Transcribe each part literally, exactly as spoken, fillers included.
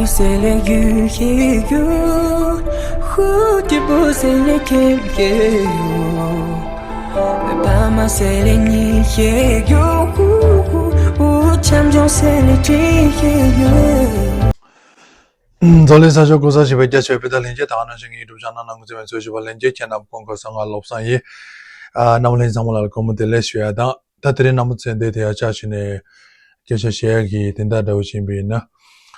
C'est les yeux qui gueulent, route de beau, c'est les quais qui gueulent. Pas ma, c'est les nids qui gueulent, champion, c'est les tris qui gueulent. འཛམ་གླིང་ས་ཕྱོགས་གང་སར་བཞུགས་པའི་རྒྱ་ཆེ་བའི་བོད་དང་ལྷན་རྒྱས། ད་ག་ནང་བཞིན་ངའི་ཡུ་ཊུབ་ཆེ་ནལ་ནང་གི་གཙོ་བོ་ཞུ་བ་ལྷན་རྒྱས་ཁྱེད་རྣམས་སྐུ་ཁམས་བཟང་། ང་བློ་བཟང་ཡིན། ཨ་རྣམ་པ་ལྷན་རྒྱས་ཚང་མ་ལ་སྐུ་ཁམས་བདེ་ལེགས་ཞུ་ཡ་དང་། ད་དེ་རིང་རྣམ་པ་ཚོའི་འདི་དེ་ཡར་བཅར་བྱས་ནས་སྐད་ཆ་བཤད་ཡ་གི་དེ་འདྲ་འདྲ་བོ་ཞིག་ཡིན་པ་ཡིན་ན།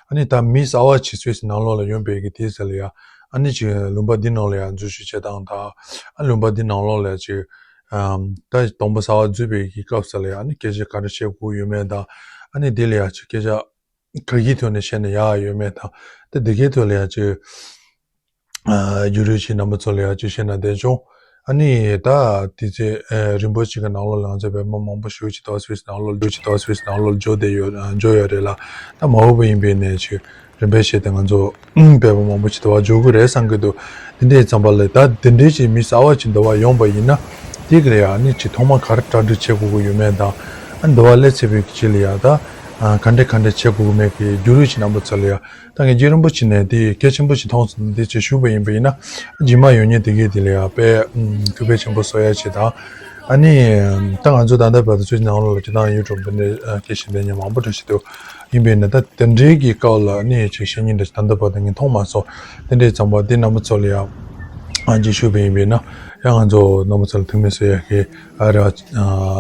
ཨ་ནི་ད་མི་གསར་པ་ཅིག་སུད་སི་ནང་ལོགས་ལ་ཡོང་བའི་གི་དུས་ཚོད་ལ་ཡ། ཨ་ནི་ཅིག་ལུང་པ་འདི་ནང་ལ་ཡ་འཛུལ་ཞུགས་བྱེད་སྟངས་དང་། ཨ་ལུང་པ་འདི་ནང་ལོགས་ལ་ཡ་ཅིག་ཨམ་ད་དང་པོ་གསར་པ་འཛུལ་བའི་གི་སྐབས་སུ་ལ་ཡ། ཨ་ནི་སྐད་ཆ་ག་འདྲ་བཤད་དགོས་ཡོད་མེད་དང་། ཨ་ནི་འདི་ལ་ཡ་ཅིག་སྐད་ཆ་ག་གི་ཐོག་ནས་བཤད་ན་ཡག་ཡོད་མེད་དང་། ད་འདི་གའི་ཐོག་ལ་ཡ་ཅིག་ཨ་བརྒྱུད་རིམ་ཅིག་རྣམ་པ་ཚོ་ལ་ཡ་ཅིག་བཤད་ན་བདེ་འཇོང་། ཨ་ནི་ད་དུས་ཚོད་ཨ་རིང་པོ་ཅིག་གི་ནང་ལོགས་ལ་ང་ཚོ་བོད་པ་མང་པོ་ཞེ་པོ་ཅིག་ད་སུད་སི་ནང་ལོགས་ལ་འགྲོ་ཅིག་ད་སུད་སི་ནང་ལོགས་ལ་འགྲོ་བསྡད་ཡོད། ཨ་འགྲོ་ཡོད་རེད་ལ། ད་མ་འོངས་པ་ཡིན་པའི་ནས་ཅིག་རིམ་པས་བྱས་ཏེ་ང་ཚོ་བོད་པ་མང་པོ་ཅིག་འདི་བར་འགྲོ་གི་རེད་བསམ་གི་འདུག་དེ་འདྲའི་ཙམ་པ་ལ་ད་དེ་འདྲའི་ཅིག་མི་གསར་པ་ཅིག་འདི་བར་ཡོང་པ་ཡིན་ན། དེ་གི་ལ་ཡ་ཨ་ནི་ཅིག་ཐོག་མ་ག་རེ་གྲ་སྒྲིག་བྱེད་དགོས་ཀྱི་ཡོད་མེད་དང་། ཨ་འདི་བར་སླེབས་ཚར་བའི་གི་རྗེས་ལ་ཡ་ད་ཨ་ག་འདྲ་ག་འདྲ་བྱེད་དགོས་ཀྱི་མེད་ཀྱི་བརྒྱུད་རིམ་ཅིག་རྣམ་པ་ཚོ་ལ་ཡ། ད་ངས་རྒྱུན་རིང་པོ་ཅིག་ནས་དེ་གལ་ཆེན་པོ་ཞིག་མཐོང་སོང་། དེ་ཅིག་ཞུས་པ་ཡིན་པ་ཡིན་ན། རྗེས་མ་ཡོང་མཁན་དེ་གས་དེ་ལ་ཡང་དཔེ་ཐུགས་ཕན་ཆེན་པོ་གསོ་ཡ་ཅིག་དང་། ཨ་ནི་ད་ང་ཚོ་ད་ལྟ་བར་དུ་ཚོའི་ནང་ལོགས་ལ་སྤྱིར་བཏང་ཡུ་ཊུབ་འདི་འདྲའི་སྐད་ཆ་བཤད་མཁན་མང་པོ་འདྲ་ཞིག་འདུག་ཡིན་པས་ན་ད་དེ་འདྲའི་གི་སྐབས་ལ་ནི་ཅིག་བཤད་མཁན་འདྲ་ཞིག་ད་ལྟ་བར་དུ་ངས་མཐོང་མ་སོང་། དེ་འདྲའི་ཙམ་པ་དེ་རྣམ་པ་ཚོ་ལ་ཡང་ཨ་ཅིག་ཞུས་པ་ཡིན་པས་ན། ཡང་ང་ཚོ་རྣམ་པ་ཚོ་ལ་ཐུགས་ཕན་གསོ་ཡ་གི་ཨ་རེ་བ་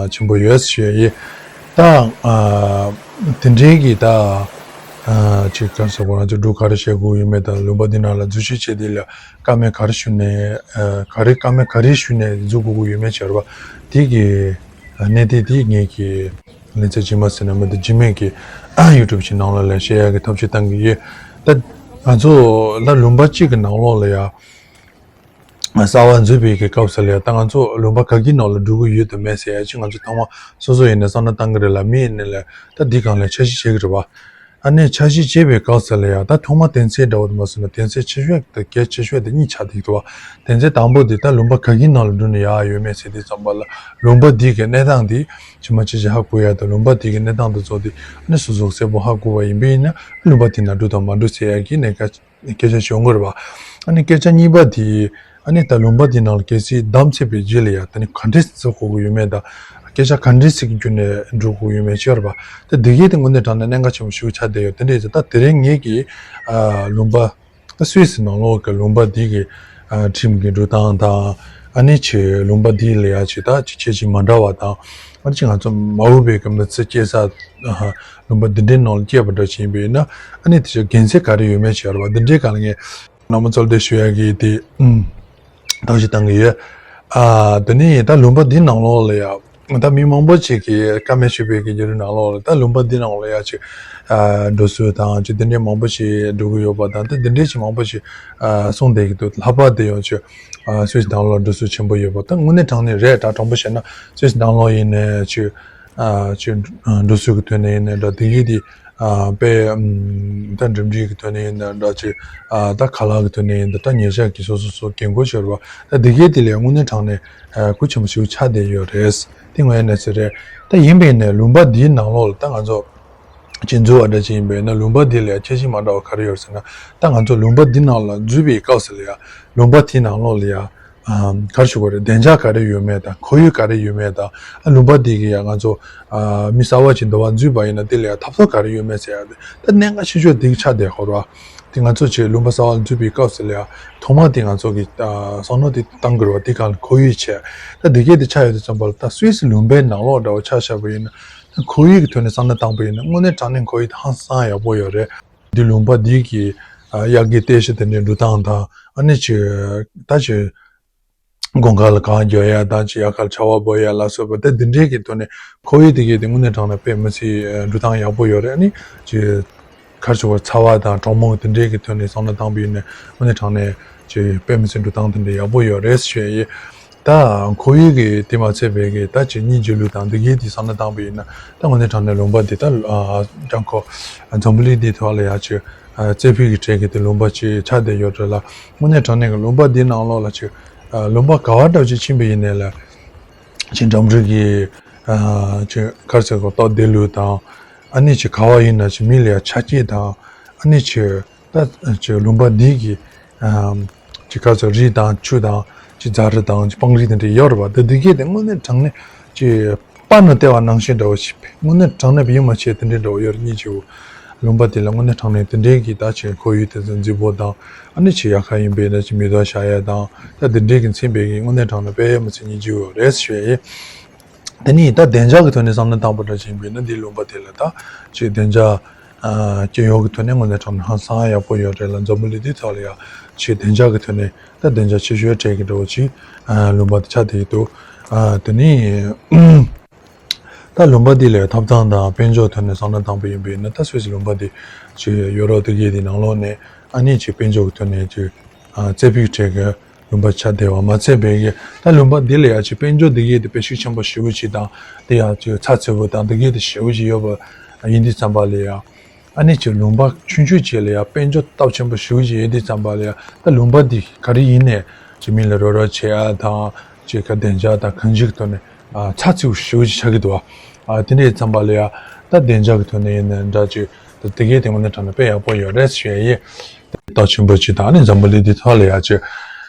ཆེན་པོ་ཡོད་ཞུ་ཡ་ཡིན། ད་ཨ་དེ་འདྲའི་གི་ད་ཨ་ཅིག་ག་རེ་ཟེར་དགོས། ང་ཚོ་འབྲུ་ག་རེ་བཤད་དགོས་ཡོད་མེད་དང་། ལུང་པ་འདི་ནང་ལ་འཛུལ་ཞུགས་བྱས་དེ་ལ་བཀའ་མོལ་ག་རེ་ཞུ་ནས་ཨ་ག་རེ་བཀའ་མོལ་ག་རེ་ཞུ་ནས་འཛུལ་དགོས་ཀྱི་ཡོད་མེད་བྱས་ར་བ། དེ་གི་གནད་དེ་དེ་ངེད་ཀྱི་ལན་ཚ་རྗེས་མ་ཟེར་ན་མི་འདུག་རྗེས་མའི་གི་ཡུ་ཊུབ་ཅིག་ནང་ལ་ལ་བཤད་ཡ་གི་ཐབས་ཤེས་བཏང་གི་ཡོད། ད་ང་ཚོ་ལ་ལུང་པ་གཅིག་གི་ནང་ལོགས་ལ་ཡ། གསར་པ་འཛུལ་བའི་གི་སྐབས་སུ་ལ་ཡ། ད་ང་ཚོ་ལུང་པ་ག་གི་ནང་ལ་འགྲོ་གི་ཡོད་དང་མེད་ཟེར་ཡ་ཅིག་ང་ཚོ་ཚང་མ་སོ་སོ་ཡིན་ནའི་བསམ་བློ་བཏང་གི་རེད་ལ། མི་ཡིན་ནའི་ལ་ད་འདི་སྒང་ལ་འཆར་གཞི་བྱེད་ཀྱི་རེད་བ། ཨ་ནི་འཆར་གཞི་བྱེད་པའི་སྐབས་སུ་ལ་ཡ། ད་ཐོག་མ་དོན་ཚན་འདྲ་བོ་དེ་མ་སོང་ན་དོན་ཚན་ཆེ་ཤོས་དང་གལ་ཆེ་ཤོས་དེ་གཉིས་ཆགས་བསྡད་ཀྱི་འདུག་བ། དོན་ཚན་དང་པོ་དེ་ད་ལུང་པ་ག་གི་ནང་ལ་འགྲོ་ན་ཡག་ཡོད་མེད་ཟེར་དུས་ཙམ་པ་ལ། ལུང་པ་འདི་གི་གནས་སྟངས་འདི་ཇི་མ་ཇི་བཞིན་ཧ་གོ་ཡ་དང་། ལུང་པ་འདི་གི་གནས་སྟངས་དེ་ཚོ་དེ་ཨ་ནི་སོ་སོ་གསལ་པོ་ཧ་གོ་བ་ཡིན་པས་ན། ལུང་པ་དེ་ནང་འགྲོ་དང་མ་འགྲོ་ཟེར་ཡ་གི་གནད་འགག་སྐད་ཆ་ཤོད་དགོས་རེད་བ། ཨ་ནི་སྐད་ཆ་གཉིས་པ་དེ། ཨ་ནི་ད་ལུང་པ་འདི་ནང་ལ་གལ་སྲིད་བདམས་ཚར་བའི་རྗེས་ལ་ཡ། ད་ནི་ག་འདྲས་འཛུལ་དགོས་ཀྱི་ཡོད་མེད་དང་། སྐད་ཆ་ག་འདྲས་ཟེར་གྱི་བརྒྱུད་ནས་འགྲོ་དགོས་ཀྱི་ཡོད་མེད་ཤེས་རེད་བ། ད་འདི་གས་དེ་དངོས་གནས་དྲང་གནས་གནད་འགག་ཆེན་པོ་ཞིག་ཆགས་བསྡད་ཡོད། དེ་འདྲས་ཟེར། ད་དེ་རིང་ངེད་ཀྱིས་ཨ་ལུང་པ་ད་སུད་སི་ནང་ལོགས་ཀྱི་ལུང་པ་འདི་གི་ཨ་ཁྲིམས་ཀྱི་འགྲོ་སྟངས་དང་། ཨ་ནི་ཅིག་ལུང་པ་འདི་ལ་ཡ་ཅིག་ད་ཅིག་ཁྱད་ཅིག་མ་འདྲ་བ་དང་། ཨ་ནི་ཅིག་ང་ཚོ་མ་འོས་པའི་གི་མི་ཚེ་སྐྱེལ་ས་ཨ་ལུང་པ་འདི་འདྲའི་ནང་ལ་སྐྱེས་པ་འདྲ་ཅིག་ཡིན་པས་ན། ཨ་ནི་དེ་ཅིག་དགོས་ཚད་ག་རེ་ཡོད་མེད་ཤེས་རེད་བ། འདི་འདྲའི་སྒང་ལ་ངས་རྣམ་པ་ཚོར་འདི་ཞུ་ཡ་གི་དེ་ཨུམ་ཐབས་ཤེས་བཏང་གི་ཡོད། ཨ་དེ་ནས་ད་ལུང་པ་འདི་ནང་ལོགས་ལ་ཡ། ད་མི་མང་པོ་ཅིག་གིས་བཀའ་མོལ་ཞུས་པའི་གི་བརྒྱུད་རིམ་ནང་ལོགས་ལ། ད་ལུང་པ་འདི་ནང་ལ་ཡ་ཅིག་ཨ་འགྲོ་སོང་དང་ཅིག་འདི་འདྲའི་མང་པོ་ཞིག་འགྲོ་གི་ཡོད་པ་དང་། ད་འདི་འདྲའི་ཅིག་མང་པོ་ཞིག་ཨ་གསུངས་བསྡད་ཀྱི་འདུག་ལྷག་པར་དུ་ཡང་ཅིག་ཨ་སུད་སི་ནང་ལོགས་འགྲོ་སོང་ཆེན་པོ་ཡོད་པ། ད་དངོས་གནས་དྲང་གནས་རེད། ད་དྲང་པོ་བཤད་ན་སུད་སི་ནང་ལོགས་ཡིན་ནའི་ཅིག་ཨ་ཅིག་འགྲོ་སོང་གི་ཐོག་ནས་ཡིན་ནའི་འདྲ། དེ་གི་དེ་ཨ་དཔེ་ཨམ་ད་འགྲིམ་འགྲུལ་གྱི་ཐོག་ནས་ཡིན་ནའི་འདྲ། ཅིག་ཨ་ད་ཁ་ལག་གི་ཐོག་ནས་ཡིན་ནའི་འདྲ། ད་ཉལ་ཆས་ཀྱི་སོ་སོ་སོ་འགན་ཁུར་ཤོར་བ། ད་དེ་གས་དེ་ལས་དངོས་གནས་དྲང་གནས་ཨ་གལ་ཆེན་པོ་ཞིག་ཆགས་བསྡད་ཡོད་རེད། དེ་དངོས་གནས་ཟེར་རེད། ད་ཡིན་པས་ནས་ལུང་པ་འདིའི་ནང་ལོགས་ལ་ད་ང་ཚོ་ཅིག་འཛུལ་བ་འདྲ་ཅིག་ཡིན་པས་ན། ལུང་པ་འདི་ལ་ཡ་ཁྱད་གཞི་མ་འདྲ་བ་ག་རེ་ཡོད་ཟེར་ན། ད་ང་ཚོ་ལུང་པ་འདི་ནང་ལ་འཛུལ་བའི་སྐབས་སུ་ལ་ཡ། ལུང་པ་དེའི་ནང་ལོགས་ལ་ཡ་ཨ་ག་རེ་ཞུ་དགོས་རེད། བདེ་འཇགས་ག་རེ་ཡོད་མེད་དང་། ཁོར་ཡུག་ག་རེ་ཡོད་མེད་དང་། ཨ་ལུང་པ་འདི་གི་ཡ་ང་ཚོ་ཨ་མི་གསར་པ་ཅིག་འདི་བར་འཛུལ་བ་ཡིན་ན་དེ་ལ་ཡ་ཐོབ་ཐང་ག་རེ་ཡོད་མེད་ཟེར་ཡ་དེ། ད་གནད་འགག་ཆེ་ཤོས་དེ་གི་ཆགས་བསྡད་ཡོད་རེད་བ། དེ་ང་ཚོ་ཅིག་ལུང་པ་གསར་པ་འཛུལ་བའི་སྐབས་སུ་ལ་ཡ་ཐོག་མ་དེ་ང་ཚོ་གི་ཨ་བསམ་བློ་དེ་བཏང་དགོས་རེད་བ། དེ་གང་ལ་ཁོར་ཡུག་བྱས། ད་དེ་གས་དེ་ཆགས་ཡོད་དུས་ཙམ་པ་ལ། ད་སུད་སི་ལུང་པའི་ནང་ལོགས་འདྲ་བོ་ཆ་བཞག་པ་ཡིན་ན། ཁོར་ཡུག་གི་ཐོག་ནས་བསམ་བློ་བཏང་པ་ཡིན་ན། དངོས་གནས་དྲང་གནས་ཁོར་ཡུག་དེ་ཧང་སང་ཡག་པོ་ཡོད་རེད། འདི་ལུང་པ་འདི་གི་ཨ་དབྱར་དགུན་སྟོན་གཞི་དེ་འདྲའི་འགྲོ་སྟངས་དང་། ཨ་ནི་ཅིག་ད་ཅིག་དགུན་ཁ་ལ་གངས་རྒྱག་ཡ་དང་། ཅིག་དབྱར་ཁ་ལ་ཆར་པ་འབབ་ཡ་ལ་སོགས་པ། ད་འདི་འདྲའི་གི་ཐོག་ནས་ཁོར་ཡུག་དེ་གས་དེ་དངོས་གནས་དྲང་གནས་དཔེ་མི་སྲིད་འགྲོ་སྟངས་ཡག་པོ་ཡོད་རེད། ཨ་ནི་ཅིག་ག་རེ་ཞུ་དགོས། ཚ་བ་དང་གྲང་མོ་དེ་འདྲའི་གི་ཐོག་ནས་བསམ་བློ་བཏང་པ་ཡིན་ན། དངོས་གནས་དྲང་གནས་ཅིག་དཔེ་མི་སྲིད་འགྲོ་སྟངས་དེ་འདྲ་ཡག་པོ་ཡོད་རེད་ཞུ་ཡ་ཡིན། ད་ཁོར་ཡུག་གི་དེ་མ་ཚད་པའི་གི་ད་ཅིག་གཉིས་རྗེས་ལུས་དང་འདི་གའི་དེ་བསམ་བློ་བཏང་པ་ཡིན་ན། ད་དངོས་གནས་དྲང་གནས་ལུང་པ་འདི་ད་ཨ་ཀྲང་ཁོ་འཛམ་བུ་གླིང་འདིའི་ཐོག་ལ་ཡ་ཅིག་ཨ་རྩེ་ཕུད་ཀྱི་གྲས་ཀྱི་དེ་ལུང་པ་ཅིག་ཆགས་བསྡད་ཡོད་རེད་ལ། དངོས་གནས་དྲང་གནས་ཀྱི་ལུང་པ་འདིའི་ནང་ལོགས་ལ་ཅིག་ཨ་ལུང་པ་ག་བ་འདྲ་ཅིག་ཕྱིན་པ་ཡིན་ནའི་ལ། ཅིག་འགྲིམ་འགྲུལ་གྱི་ཨ་ཅིག་ག་རེ་ཟེར་དགོས། སྟབས་བདེ་ལུགས་དང་། ཨ་ནི་ཅིག་ག་བ་ཡིན་ན་ཅིག་མི་ལ་ཡ་ཆ་རྐྱེན་དང་། ཨ་ནི་ཅིག་ ད་ཅིག་ལུང་པ་འདི་གི་ཨམ་ཅིག་ག་ཚོད་རི་དང་ཆུ་དང་ཅིག་རྫ་རི་དང་ཅིག་སྤང་རི་དེ་འདྲ་ཡོད་རེད་པ། ད་འདི་གས་དེ་དངོས་གནས་དྲང་གནས་ཅིག་པར་ནང་བལྟས་པ་ནང་བཞིན་འདྲ་བོ་ཞིག་དངོས་གནས་དྲང་གནས་ཡིད་མ་ཆེས་དེ་འདྲའི་འདྲ་བོ་ཡོད་རེད། སྙིང་རྗེ་བོ། ལུང་པ་དེ་ལ་དངོས་གནས་དྲང་གནས་དེ་འདྲའི་གི་ད་ཅིག་ཁོར་ཡུག་དེ་ཚོ་མཛེས་པོ་དང་། ཨ་ནི་ཅིག་ཡག་ག་ཡིན་པས་ན་ཅིག་མེ་ཏོག་ཤར་ཡ་དང་། ད་དེ་འདྲའི་གི་མཚན་པའི་གི་དངོས་གནས་དྲང་གནས་དཔེ་ཡིད་མ་ཆེས་སྙིང་རྗེ་བོ་རེད་ཞུ་ཡ་ཡིན། དེ་ནས་ད་བདེ་འཇགས་ཀྱི་ཐོག་ནས་བསམ་བློ་བཏང་པ་འདྲ་ཅིག་ཡིན་པས་ན་འདི་ལུང་པ་དེ་ལ་ད་ཅིག་བདེ་འཇགས་ཨ་སྐྱེ་ཡོང་གི་ཐོག་ནས་དངོས་གནས་དྲང་གནས་ཧང་སང་ཡག་པོ་ཡོད་རེད་ལ། འཛམ་བུ་གླིང་འདི་ཐོག་ལ་ཡ་ཅིག་བདེ་འཇགས་ཀྱི་ཐོག་ནས་ད་བདེ་འཇགས་ཆེ་ཤོས་གྲས་ཀྱི་འདྲ་བོ་ཅིག་ཨ་ལུང་པ་དེ་ཆགས་བསྡད་ཀྱི་འདུག་ཨ་དེ་ནས་ད་ལུང་པ་འདི་ལ་ཡ་ཐོབ་ཐང་དང་དཔལ་འབྱོར་ཐོག་ནས་བསམ་བློ་བཏང་པ་ཡིན་པས་ན་ད་སུད་སི་ལུང་པ་འདི་ཅིག་ཡོ་རོབ་འདི་གའི་འདི་ནང་ལོགས་ནས་ཨ་ནི་ཅིག་དཔལ་འབྱོར་གྱི་ཐོག་ནས་ཅིག་ཨ་རྩེ་ཕུད་གྲས་ཀྱི་ལུང་པ་ཆགས་བསྡད་པ་མ་ཚད་པའི་གི་ད་ལུང་པ་འདི་ལ་ཡ་ཅིག་དཔལ་འབྱོར་འདི་གའི་དེ་དཔེ་ཤུགས་ཆེན་པོ་ཞེ་པོ་ཅིག་དང་། དེ་ཡ་ཅིག་ཚགས་ཚུད་པོ་དང་འདི་གའི་དེ་ཞེ་པོ་ཅིག་ཡོད་པ་ཡིན་དུས་ཙམ་པ་ལ་ཡ། ཨ་ནི་ཅིག་ལུང་པ་ཆུང་ཆུང་ཅིག་ལ་ཡ་དཔལ་འབྱོར་སྟོབས་ཆེན་པོ་ཞེ་པོ་ཅིག་ཡོད་དུས་ཙམ་པ་ལ་ཡ། ད་ལུང་པ་འདི་ག་རེ་ཡིན་ནའི་ཅིག་མི་ལ་རོགས་རོགས་བྱེད་ཡ་དང་། ཅིག་ག་བདེ་འཇགས་དང་གང་ཅིའི་ཐོག་ནས་ཨ་ཚགས་ཚུད་པོ་ཞེ་པོ་ཅིག་ཆགས་ཀྱི་འདུག་བ། ཨ་དེ་འདྲའི་ཙམ་པ་ལ་ཡ། ད་བདེ་འཇགས་ཀྱི་ཐོག་ནས་ཡིན་ནའི་འདྲ་ཅིག་ད་དེ་གའི་དེ་དངོས་གནས་དྲང་གནས་དཔེ་ཡག་པོ་ཡོད་རེད་ཞུ་ཡ་ཡིན། སྟོབས་ཆེན་པོ་ཅིག་དང་ཨ་ནི་འཛམ་བུ་གླིང་འདི་ཐོག་ལ་ཡ་ཅིག་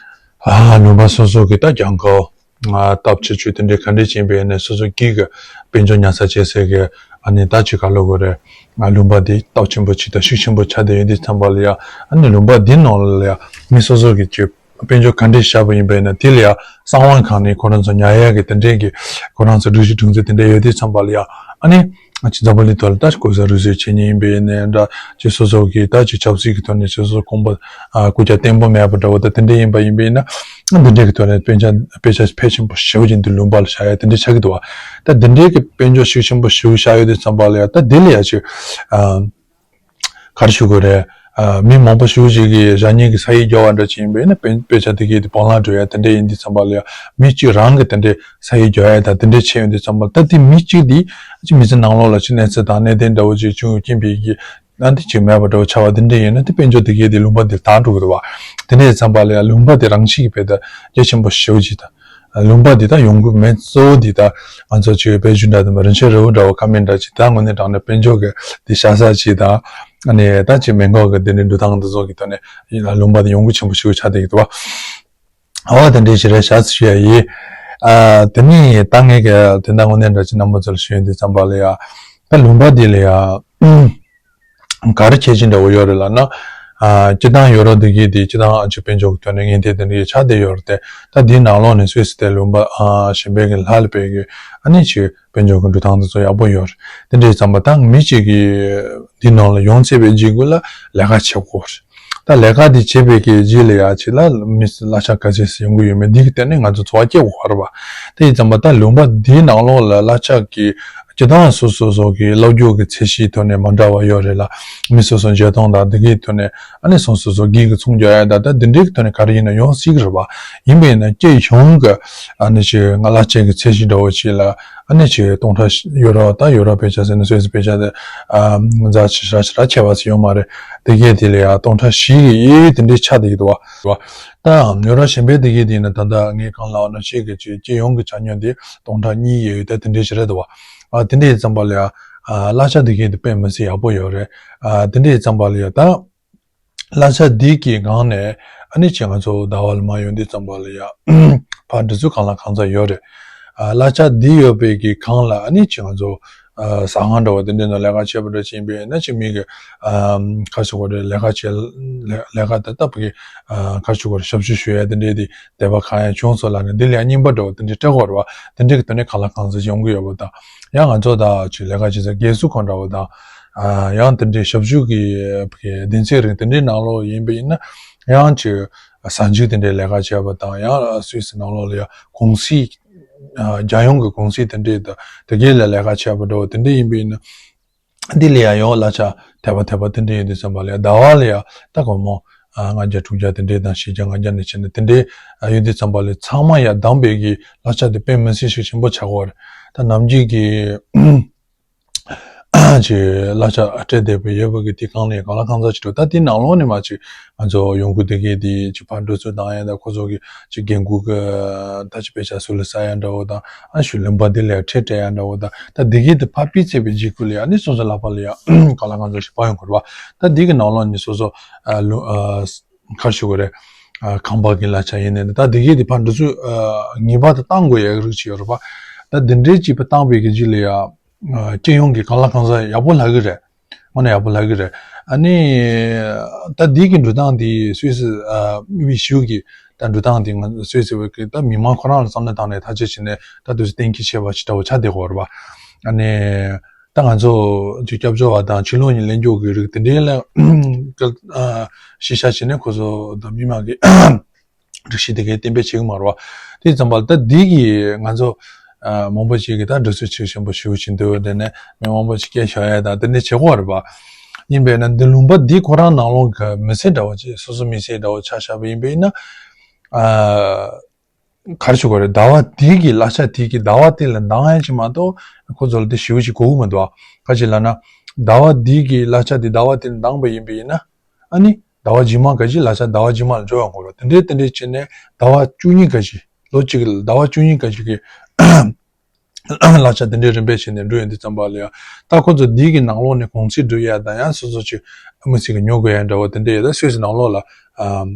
ཨ་ལུང་པ་སོ་སོ་གི་ད་གྱང་ཁོག་ཨ་སྟོབས་ཆེ་ཆུང་དེ་འདྲའི་ག་འདྲས་ཅིག་ཡིན་པའི་ནས་སོ་སོ་སྐྱིད་གི་དཔལ་འབྱོར་ཉར་ཚགས་བྱེད་སའི་གི་ཨ་ནི་ད་ཅིག་ག་ལབ་དགོས་རེད། ཨ་ལུང་པ་འདི་སྟོབས་ཆེན་པོ་ཅིག་དང་ཤུགས་ཆེན་པོ་ཆགས་བསྡད་ཡོད་དུས་ཙམ་པ་ལ་ཡ། ཨ་ནི་ལུང་པ་འདི་ནང་ལ་ཡ་མི་སོ་སོ་གི་ཅིག་དཔལ་འབྱོར་ག་འདྲས་བཞག་པ་ཡིན་པས་ན་དེ་ལ་ཡ་གསང་བ་གང་ནས་ཁོ་རང་ཚོ་ཉར་ཡ་གི་དེ་འདྲས་གི་ཁོ་རང་ཚོ་སྒྲིག་གཞི་སྒྲིག་འཛུགས་དེ་འདྲས་ཡོད་དུས་ཙམ་པ་ལ་ཡ། ཨ་ནི་ཅིག་འཛམ་བུ་གླིང་ཐོག་ལ་ད་ཅིག་གོ་ས་རུ་སུས་བྱེད་མཁན་ཡིན་པས་ནས་འདྲ། ཅིག་སོ་སོ་གི་ད་ཅིག་ཆབ་སྲིད་ཀྱི་ཐོག་ནས་སོ་སོ་ཁོང་པ་ཨ་སྐུ་ཆ་བརྟན་པོ་མེད་པ་འདྲ་བོ་ད་དེ་འདྲས་ཡིན་པ་ཡིན་པས་ན། འདི་འདྲས་ཀྱི་ཐོག་ནས་དཔེ་ཆ་དཔེ་ཆ་ཕལ་ཆེན་པོ་ཞེ་པོ་ཅིག་འདི་ལུང་པ་ལ་བཞག་ཡ་དེ་འདྲས་ཆགས་ཀྱི་འདུག་བ། ད་འདི་འདྲས་ཀྱི་དཔལ་འབྱོར་ཤུགས་ཆེན་པོ་ཞེ་པོ་བཞག་ཡོད་དུས་ཙམ་པ་ལ་ཡ། ད་འདི་ལ་ཡ་ཅིག་ཨ་ག་རེ་ཞུ་དགོས་རེད། ཨ་མི་མང་པོ་ཞེ་པོ་ཅིག་གིས་བཞག་མཁན་གྱི་ས་ཡིག་འབྱོར་བ་འདྲ་ཅིག་ཡིན་པས་ན་དཔེ་དཔེ་ཆ་དེ་གའི་དེ་སྤང་བླང་འགྲོ་ཡ་དེ་འདྲས་ཡིན་དུས་ཙམ་པ་ལ་ཡ། མི་གཅིག་རང་གི་དེ་འདྲས་ས་ཡིག་འབྱོར་ཡ་དང་དེ་འདྲས་བྱས་ཡོང་དུས་ཙམ་པ་ལ། ད་དེ་མི་གཅིག་འདི་ཅིག་མི་ཚེ་ནང་ལོགས་ལ་ཅིག་གནས་ཚུལ་དང་གནད་དོན་འདྲ་བོ་ཅིག་བྱུང་ཡོད་ཀྱིན་པའི་གི་ཨ་འདི་ཅིག་མེད་པ་འདྲ་བོ་ཆགས་པ་འདི་འདྲ་ཡིན་ན་དེ་དཔལ་འབྱོར་དེ་གའི་དེ་ལུང་པ་འདིར་དྭངས་འགྲོ་གི་འདུག་བ། དེ་འདྲ་ཡིན་ཙམ་པ་ལ་ཡ་ལུང་པ་དེ་རང་བཞིན་གྱིས་དཔེ་ད་གལ་ཆེན་པོ་ཞེ་པོ་ཅིག་དང་། ལུང་པ་འདི་ད་ཡོང་སྒོ་མེད་གཙོ་བོ་འདི་ད་ང་ཚོ་ཅིག་དཔལ་འབྱོར་འདྲ་དང་རིན་ཆེན་རི་བོ་འདྲ་བོ་ཁ་མེད་འདྲ་ཅིག་ད་དངོས་གནས་དྲང་གནས་དཔལ་འབྱོར་གྱི་འདི་བཞག་ས་ཅིག་དང་། ཨ་ནི་ད་ཅིག་མེ་འགོག་གི་འདི་འདྲའི་འགྲོ་སྟངས་འདི་ཚོ་གི་ཐོག་ནས་ཡིན་ན་ལུང་པ་འདི་ཡོང་སྒོ་ཆེན་པོ་ཞེ་པོ་ཆགས་བསྡད་ཀྱི་འདུག་བ། ཨ་བ་དེ་འདྲའི་ཞིག་རེད་ཤག་ཞུ་ཡ་ཡིན། ཨ་དེ་ནས་ད་ངས་གི་དེ་འདྲ་དངོས་གནས་འདྲ་ཅིག་རྣམ་པ་ཚོ་ལ་ཞུ་ཡ་འདི་ཙམ་པ་ལ་ཡ། ད་ལུང་པ་འདི་ལ་ཡ། ག་རེ་ཁྱད་ཆོས་འདྲ་བོ་ཡོད་རེད་ལབ་ན། ཨ་སྤྱིར་བཏང་ཡོ་རོབ་འདི་གའི་དེ་སྤྱིར་བཏང་ཨ་ཅིག་དཔལ་འབྱོར་གྱི་ཐོག་ནས་ངན་ཐེ་དེ་འདྲ་ཆགས་བསྡད་ཡོད་རེད་དེ། ད་འདིའི་ནང་ལོགས་ནས་སུད་སི་དེ་ལུང་པ་ཨ་གཞན་པའི་གི་ལྷག་ལ་དཔེ་གི་ཨ་ནི་ཅིག་དཔལ་འབྱོར་གྱི་འགྲོ་སྟངས་དེ་ཚོ་ཡག་པོ་ཡོད་རེད། དེ་འདྲ་ཡིན་ཙམ་པ་ད་མི་གཅིག་གིས་འདི་ནང་ལ་ཡོང་ཚར་བའི་རྗེས་གུ་ལ་ལས་ཀ་བྱེད་དགོས་རེད། ད་ལས་ཀ་འདི་བྱེད་པའི་གི་རྗེས་ལ་ཡ་ཅིག་ལ་མི་གླ་ཆ་ག་ཚད་ཡོང་གི་ཡོད་མེད་འདི་གི་སྟེང་ནས་ང་ཚོ་འཚོ་བ་སྐྱེལ་དགོས་རེད་པ། དེ་ཡིན་ཙམ་པ་ད་ལུང་པ་འདིའི་ནང་ལོགས་ལ་གླ་ཆ་གི་སྤྱིར་བཏང་སོ་སོ་སོ་གི་སློབ་སྦྱོང་གི་ཚད་གཞིའི་ཐོག་ནས་མ་འདྲ་བ་ཡོད་རེད་ལ། མི་སོ་སོ་འཇོན་ཐང་དང་འདི་གའི་ཐོག་ནས་ཨ་ནི་སོ་སོ་སོ་སྒེར་གྱི་ཚོང་རྒྱག་ཡ་ད་ད་འདི་འདྲའི་ཐོག་ནས་ག་རེ་ཡིན་ན་ཡོང་སྲིད་ཀྱི་རེད་པ། ཡིན་པས་ན་སྤྱི་ཡོངས་ཀྱི་ཨ་ནི་ཅིག་ང་གླ་ཆ་གི་ཚད་གཞི་འདྲ་བོ་ཅིག་ལ་ཨ་ནི་ཅིག་སྟོང་ཕྲག་ཡོ་རོབ་ད་ཡོ་རོབ་པའི་ཆ་ཟེར་ན་སུད་སི་པའི་ཆ་དེ་ཨ་ཛ་ཆི་ཧྲ་ཆི་ཧྲ་ཁྱད་པར་ཅིག་ཡོད་མ་རེད། དེ་གའི་དེ་ལ་ཡ་སྟོང་ཕྲག་བཞི་གི་ཡི་དེ་འདྲའི་ཆ་དེ་གི་འདུག་བ། ད་ཡོ་རོབ་གཞན་པའི་དེ་གའི་དེ་ཡིན་ན་ད་ལྟ་ངས་གང་ལབ་ན་ཅིག་གི་ཅིག་སྤྱི་ཡོངས་ཀྱི་ཆ་སྙོམས་དེ་སྟོང་ཕྲག་གཉིས་ཡོད་ཡོད་ད་དེ་འདྲའི་ཞིག་རེད་འདུག་བ། ཨ་དེ་འདྲ་ཡིན་ཙམ་པ་ལ་ཡ་ཨ་གླ་ཆ་དེ་གའི་དེ་དཔེ་མི་སྲིད་ཡག་པོ་ཡོད་རེད། ཨ་དེ་འདྲ་ཡིན་ཙམ་པ་ལ་ཡ་ད་གླ་ཆ་འདི་གི་སྒང་ནས་ཨ་ནི་ཅིག་ང་ཚོ་ཟླ་བ་ལ་མར་ཡོང་དུས་ཙམ་པ་ལ་ཡ་ཕར་འགྲོ་ཚུར་གང་ལ་གང་འཚམ་ཡོད་རེད། ཨ་གླ་ཆ་འདི་ཡོད་པའི་གི་སྒང་ལ་ཨ་ནི་ཅིག་ང་ཚོ་ཨ་ཟ་ཁང་འདྲ་བ་དེ་འདྲའི་ནང་ལས་ཀ་བྱེད་པ་འདྲ་ཅིག་ཡིན་པས་ན་ཅིག་མི་གི་ཨ་ག་རེ་ཟེར་དགོས་རེད། ལས་ཀ་བྱེད་ལས་ལས་ཀ་དེ་ལྟ་བུ་གི་ཨ་ག་རེ་ཟེར་དགོས་རེད། ཞབས་ཞུ་ཞུ་ཡ་དེ་འདྲའི་དེ་དད་པ་གང་ཡང་བྱུང་སོང་ལབ་ནས་འདི་ལ་ཡ་རྙིང་པ་འདྲ་བ་དེ་འདྲའི་སྤྲད་དགོས་རེད་བ། དེ་འདྲའི་གི་དོན་ནས་གང་ལ་གང་འཚམ་ཞིག་ཡོང་གི་ཡོད་པ་དང་། ཡང་ང་ཚོ་ད་ཅིག་ལས་ཀ་བྱེད་ས་རྒས་གསོ་ཁང་འདྲ་བ་དང་། ཨ་ཡང་དེ་འདྲའི་ཞབས་ཞུ་གི་གི་སྡེ་ཚན་རིགས་དེ་འདྲའི་ནང་ལོགས་ཡིན་པ་ཡིན་ན་ཡང་ཅིག་གཟའ་མཇུག་དེ་འདྲའི་ལས་ཀ་བྱས་པ་དང་། ཡང་སུད་སི་ནང་ལོགས་ལ་ཡང་གུང་སེང་ཨ་རྒྱལ་ཡོངས་ཀྱི་གུང་སེང་དེ་འདྲའི་དང་དེ་གའི་ལ་ལས་ཀ་བྱས་པ་འདྲ་བ་དེ་འདྲ་ཡིན་པ་ཡིན་ན། འདི་ལ་ཡང་ཡང་གླ་ཆ་དེ་བ་དེ་བ་དེ་འདྲ་ཡིན་དུས་ཙམ་པ་ལ་ཡང་ཟླ་བ་ལ་ཡང་ད་སྒོར་མོ་ཨ་ལྔ་བརྒྱ་དྲུག་བརྒྱ་དེ་འདྲའི་དང་བཞི་བརྒྱ་ལྔ་བརྒྱ་ནས་བྱས་ནས་དེ་འདྲའི་ཨ་ཡོད་དུས་ཙམ་པ་ལ་ཚང་མ་ཡང་བསྡོམས་པའི་གི་གླ་ཆ་དེ་དཔེ་མི་སྲིད་ཤུགས་ཆེན་པོ་ཆགས་ཀྱི་ཡོད་རེད། ད་ནམ་རྒྱུན་གྱི་ཨ་ ཅིག་གླ་ཆ་སྤྲད་བསྡད་པ་ཡོད་པ་གི་དེ་གང་ལས་གང་ལ་གང་འཚམ་ཅིག་འགྲོ། ད་དེ་ནང་ལོགས་ནས་མ་ཅིག་ང་ཚོ་ཡོང་སྒོ་དེ་གས་དེ་ཅིག་ཕར་འགྲོ་ཚུར་བཏང་ཡ། ད་ཁོ་ཚོ་གི་ཅིག་རྒན་རྒོན་གི་ད་ཅིག་དཔེ་ཆ་སུ་ལ་ཟ་ཡ་འདྲ་བོ་དང་། ཨ་ཞུ་ལུང་པ་དེ་ལ་ཁྲལ་སྤྲད་ཡ་འདྲ་བོ་དང་། ད་དེ་གས་དེ་ཕར་ཕུད་ཚར་བའི་རྗེས་ཁུལ་ལ་ཡ་ཨ་ནི་སོ་སོ་ལག་པ་ལ་ཡ་གང་ལ་གང་འཚམ་ཞིག་པ་ཡོང་དགོས་རེད་པ། ད་དེ་གི་ནང་ལོགས་ནས་སོ་སོ་ཨ་ལུ་ཨ་ག་རེ་ཞུ་དགོས་རེད། ཨ་ཁང་པ་གི་གླ་ཆ་ཡིན་ནའི་ད་དེ་གས་དེ་ཕར་འགྲོ་ཚུར་ཨ་ངེས་པར་དུ་བཏང་དགོས་ཡ་གི་རིགས་ཅིག་ཡོད་རེད་པ། ད་དེ་འདྲའི་ཅིག་ཕར་བཏང་བའི་གི་རྗེས་ལ་ཡ་ཨ་སྤྱི་ཡོངས་ཀྱི་གང་ལ་གང་འཚམ་ཡག་པོ་ལྷག་གི་རེད། དངོས་གནས་ཡག་པོ་ལྷག་གི་རེད། ཨ་ནི་ད་འདི་གི་འགྲོ་སྟངས་འདི་སུད་སི་ཨ་དམིགས་བསལ་གྱི་ད་འགྲོ་སྟངས་འདི་ང་སུད་སི་བའི་གི་ད་མི་མང་ཁོ་རང་ལ་བསམ་བློ་བཏང་ནས་ཐག་གཅོད་བྱས་ནས་ད་དུས་སུ་གཏན་འཁེལ་བྱས་པ་ཅིག་འདྲ་བོ་ཆགས་བསྡད་ཡོད་རེད་པ། ཨ་ནི་ད་ང་ཚོ་ཅིག་སྐྱབས་བཅོལ་བ་དང་ཕྱི་ལོགས་ནས་གླེང་རྒྱུ་གི་རིགས་དེ་འདྲའི་ལ་ཨ་གཞི་བཞག་བྱས་ནས་ཁོ་ཚོ་ད་མི་མང་གི་སྒྲིག་གཞི་དེ་གའི་གཏན་འབེབས་བྱེད་ཀྱི་མ་རེད་པ། དེ་ཙམ་པ་ལ་ད་འདི་གིས་ང་ཚོ་ཨ་མང་པོ་ཞིག་གིས་ད་འགྲོ་སོང་ཆེ་ཆེན་པོ་ཞེ་པོ་ཅིག་འདུག་དེ་ནས་མི་མང་པོ་ཞིག་སྐད་ཤོར་ཡ་དང་དེ་འདྲ་བྱེད་ཀྱི་ཡོད་རེད་པ། ཡིན་པས་ན་འདི་ལུང་པ་འདི་ཁོ་རང་ནང་ལོགས་ཀྱི་མི་སེར་འདྲ་བོ་ཅིག་སོ་སོ་མི་སེར་འདྲ་བོ་ཆ་བཞག་པ་ཡིན་པས་ན། ཨ་ག་རེ་ཞུ་དགོས་རེད། ཟླ་བ་འདི་གི་གླ་ཆ་དེ་གི་ཟླ་བ་དེ་ལ་འདང་ཡ་ཅིག་མ་གཏོགས་ཁོ་ཚོ་ལ་དེ་ཞེ་པོ་ཅིག་དགོས་ཀྱི་མི་འདུག་ག་ཅི་ལབ་ན་ཟླ་བ་འདི་གི་གླ་ཆ་དེ་ཟླ་བ་དེ་ལ་འདང་པ་ཡིན་པས་ན། ཨ་ནི་ཟླ་བ་རྗེས་མ་ག་ཅི་གླ་ཆ་ཟླ་བ་རྗེས་མ་ལ་འབྱོར་ཡོང་གི་རེད། དེ་འདྲའི་དེ་འདྲའི་བྱས་ནས་ཟླ་བ་བཅུ་གཉིས་ག་ཅི་ལོ་གཅིག་ལ་ཟླ་བ་བཅུ་གཉིས་ག་ཅི་གི་གླ་ཆ་དེ་འདྲའི་རིམ་པས་བྱས་ནས་འགྲོ་ཡོང་དུས་ཙམ་པ་ལ་ཡ། ད་ཁོ་ཚོ་འདི་གི་ནང་ལོགས་ནས་གུང་སེང་སྒྲུབ་ཡ་དང་ཡང་སོ་སོ་ཅིག་དམིགས་བསལ་གྱི་ཉོ་དགོས་ཡ་འདྲ་བོ་དེ་འདྲ་ཡོད། ད་སུད་སི་ནང་ལོགས་ལ་ཨམ་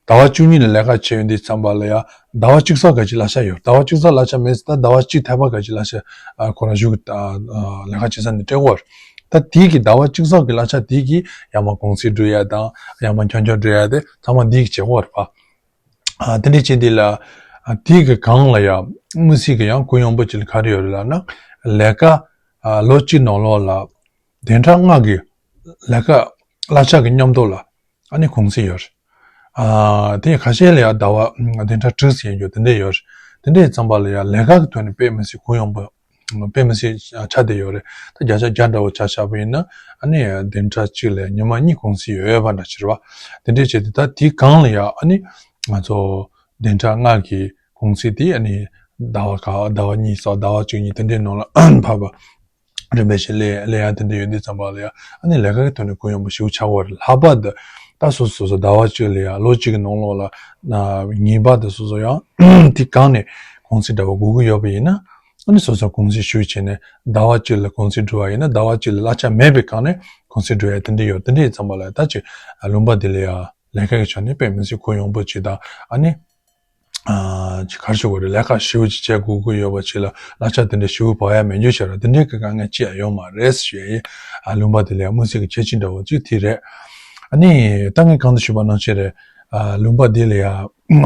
ཟླ་བ་བཅུ་གཉིས་ལ་ལས་ཀ་བྱས་ཡོང་དུས་ཙམ་པ་ལ་ཡ་ཟླ་བ་གཅིག་ཙམ་ག་ཅི་གླ་ཆ་ཡོད། ཟླ་བ་གཅིག་ཙམ་གླ་ཆ་མེད་ཟེར་ད་ཟླ་བ་གཅིག་ཐེ་བ་ག་ཅི་གླ་ཆ་ཨ་ཁོ་རང་གཞུག་གི་ཨ་ཨ་ལས་ཀ་བྱེད་ས་ནས་སྤྲད་ཀྱི་ཡོད་རེད། ད་དེ་གི་ཟླ་བ་གཅིག་ཙམ་གྱི་གླ་ཆ་དེ་གི་ཡར་མར་གུང་སེང་སྒྲུབ་ཡ་དང་ཡར་མར་འཁྱོག་འཁྱོག་སྒྲུབ་ཡ་དེ་ཚང་མ་འདི་གི་བྱེད་སྒོ་རེད་པ། ཨ་དེ་འདྲ་བྱས་དེ་ལ་ཨ་དེ་གི་སྒང་ལ་ཡ་དམིགས་བསལ་གྱི་ཡང་གུ་ཡངས་པོ་ཅིག་ལ་ག་རེ་ཡོད་རེད་ལབ་ན། ལས་ཀ་ཨ་ལོ་གཅིག་ནང་ལོགས་ལ་བདུན་ཕྲག་ལྔ་གི་ལས་ཀ་གླ་ཆ་གི་མཉམ་དུ་ལ་ཨ་ནི་གུང་སེང་ཡོད་རེད། ཨ་དེ་ཁ་ཤས་ལ་ཡ་ཟླ་བ་བདུན་ཕྲག་དྲུག་ཟེར་རྒྱུ་དེ་འདྲ་ཡོད་རེད། དེ་འདྲ་ཙམ་པ་ལ་ཡ་ལས་ཀ་གི་ཐོག་ནས་དཔེ་མི་སྲིད་གུ་ཡངས་པོ་དཔེ་མི་སྲིད་ཆགས་བསྡད་ཡོད་རེད། ད་བརྒྱ་ཆ་བརྒྱ་འདྲ་བོ་ཆ་བཞག་པ་ཡིན་ན་ཨ་ནི་བདུན་ཕྲག་གཅིག་ལ་ཉི་མ་གཉིས་གུང་སེང་ཡོད་ཡོད་པ་འདྲ་ཅིག་རེད་པ། དེ་འདྲ་བྱས་ཏེ་ད་དེའི་སྒང་ལ་ཡ་ཨ་ནི་ང་ཚོ་བདུན་ཕྲག་ལྔ་གི་གུང་སེང་དེ་ཨ་ནི་ཟླ་བ་ཁ་ཟླ་བ་གཉིས་སོགས་ཟླ་བ་བཅུ་གཉིས་དེ་འདྲའི་ནང་ལ་ཕབ་པ། རིམ་པས་ཤིག་ལས་ལས་ཡ་དེ་འདྲ་ཡོད་དུས་ཙམ་པ་ལ་ཡ་ཨ་ནི་ལས་ཀ་གི་ཐོག་ནས་གུ་ཡངས་པོ་ཞེ་པོ་ཆགས་ཀྱི་ཡོད་རེད། ལྷག་པར་དུ་ད་སོ་སོ་སོ་ཟླ་བ་གཅིག་ལ་ཡ་ལོ་གཅིག་གི་ནང་ལོགས་ལ་ངེས་པར་དུ་སོ་སོ་ཡང་དེ་སྒང་ནས་གུང་སེང་འདྲ་བོ་དགོས་ཀྱི་ཡོད་པ་ཡིན་ན། ཨ་ནི་སོ་སོ་གུང་སེང་ཞུས་བྱས་ནས་ཟླ་བ་གཅིག་ལ་གུང་སེང་སྒྲུབ་པ་ཡིན་ན་ཟླ་བ་གཅིག་ལ་གླ་ཆ་མེད་པའི་སྒང་ནས་གུང་སེང་སྒྲུབ་ཡ་དེ་འདྲ་ཡོད། དེ་འདྲ་ཡིན་ཙམ་པ་ལ་ད་ཅིག་ལུང་པ་དེ་ལ་ཡ་ལས་ཀ་གི་ཆ་ནས་དཔེ་མི་སྲིད་གུ་ཡངས་པོ་ཅིག་དང་ཨ་ནི། ཨ་ཅིག་ག་རེ་ཞུ་དགོས་རེད། ལས་ཀ་ཞེ་པོ་ཅིག་བྱེད་དགོས་ཀྱི་ཡོད་པ་ཅིག་ལ་གླ་ཆ་དེ་འདྲ་ཞེ་པོ་བབས་ཡ་མེད་རྒྱུ་བྱས་ར་དེ་འདྲའི་གི་དཀའ་ངལ་ཅི་ཡང་ཡོད་མ་རེད་ཞུ་ཡ་ཡིན། ཨ་ལུང་པ་དེ་ལ་ཡ་དམིགས་བསལ་གྱི་ཁྱད་ཆོས་འདྲ་བོ་ཅིག་དེ་རེད། ཨ་ནི་ད་ངས་གོང་དུ་ཞུས་པ་ནང་བཞིན་རེད། ཨ་ལུང་པ་དེ་ལ་ཡ་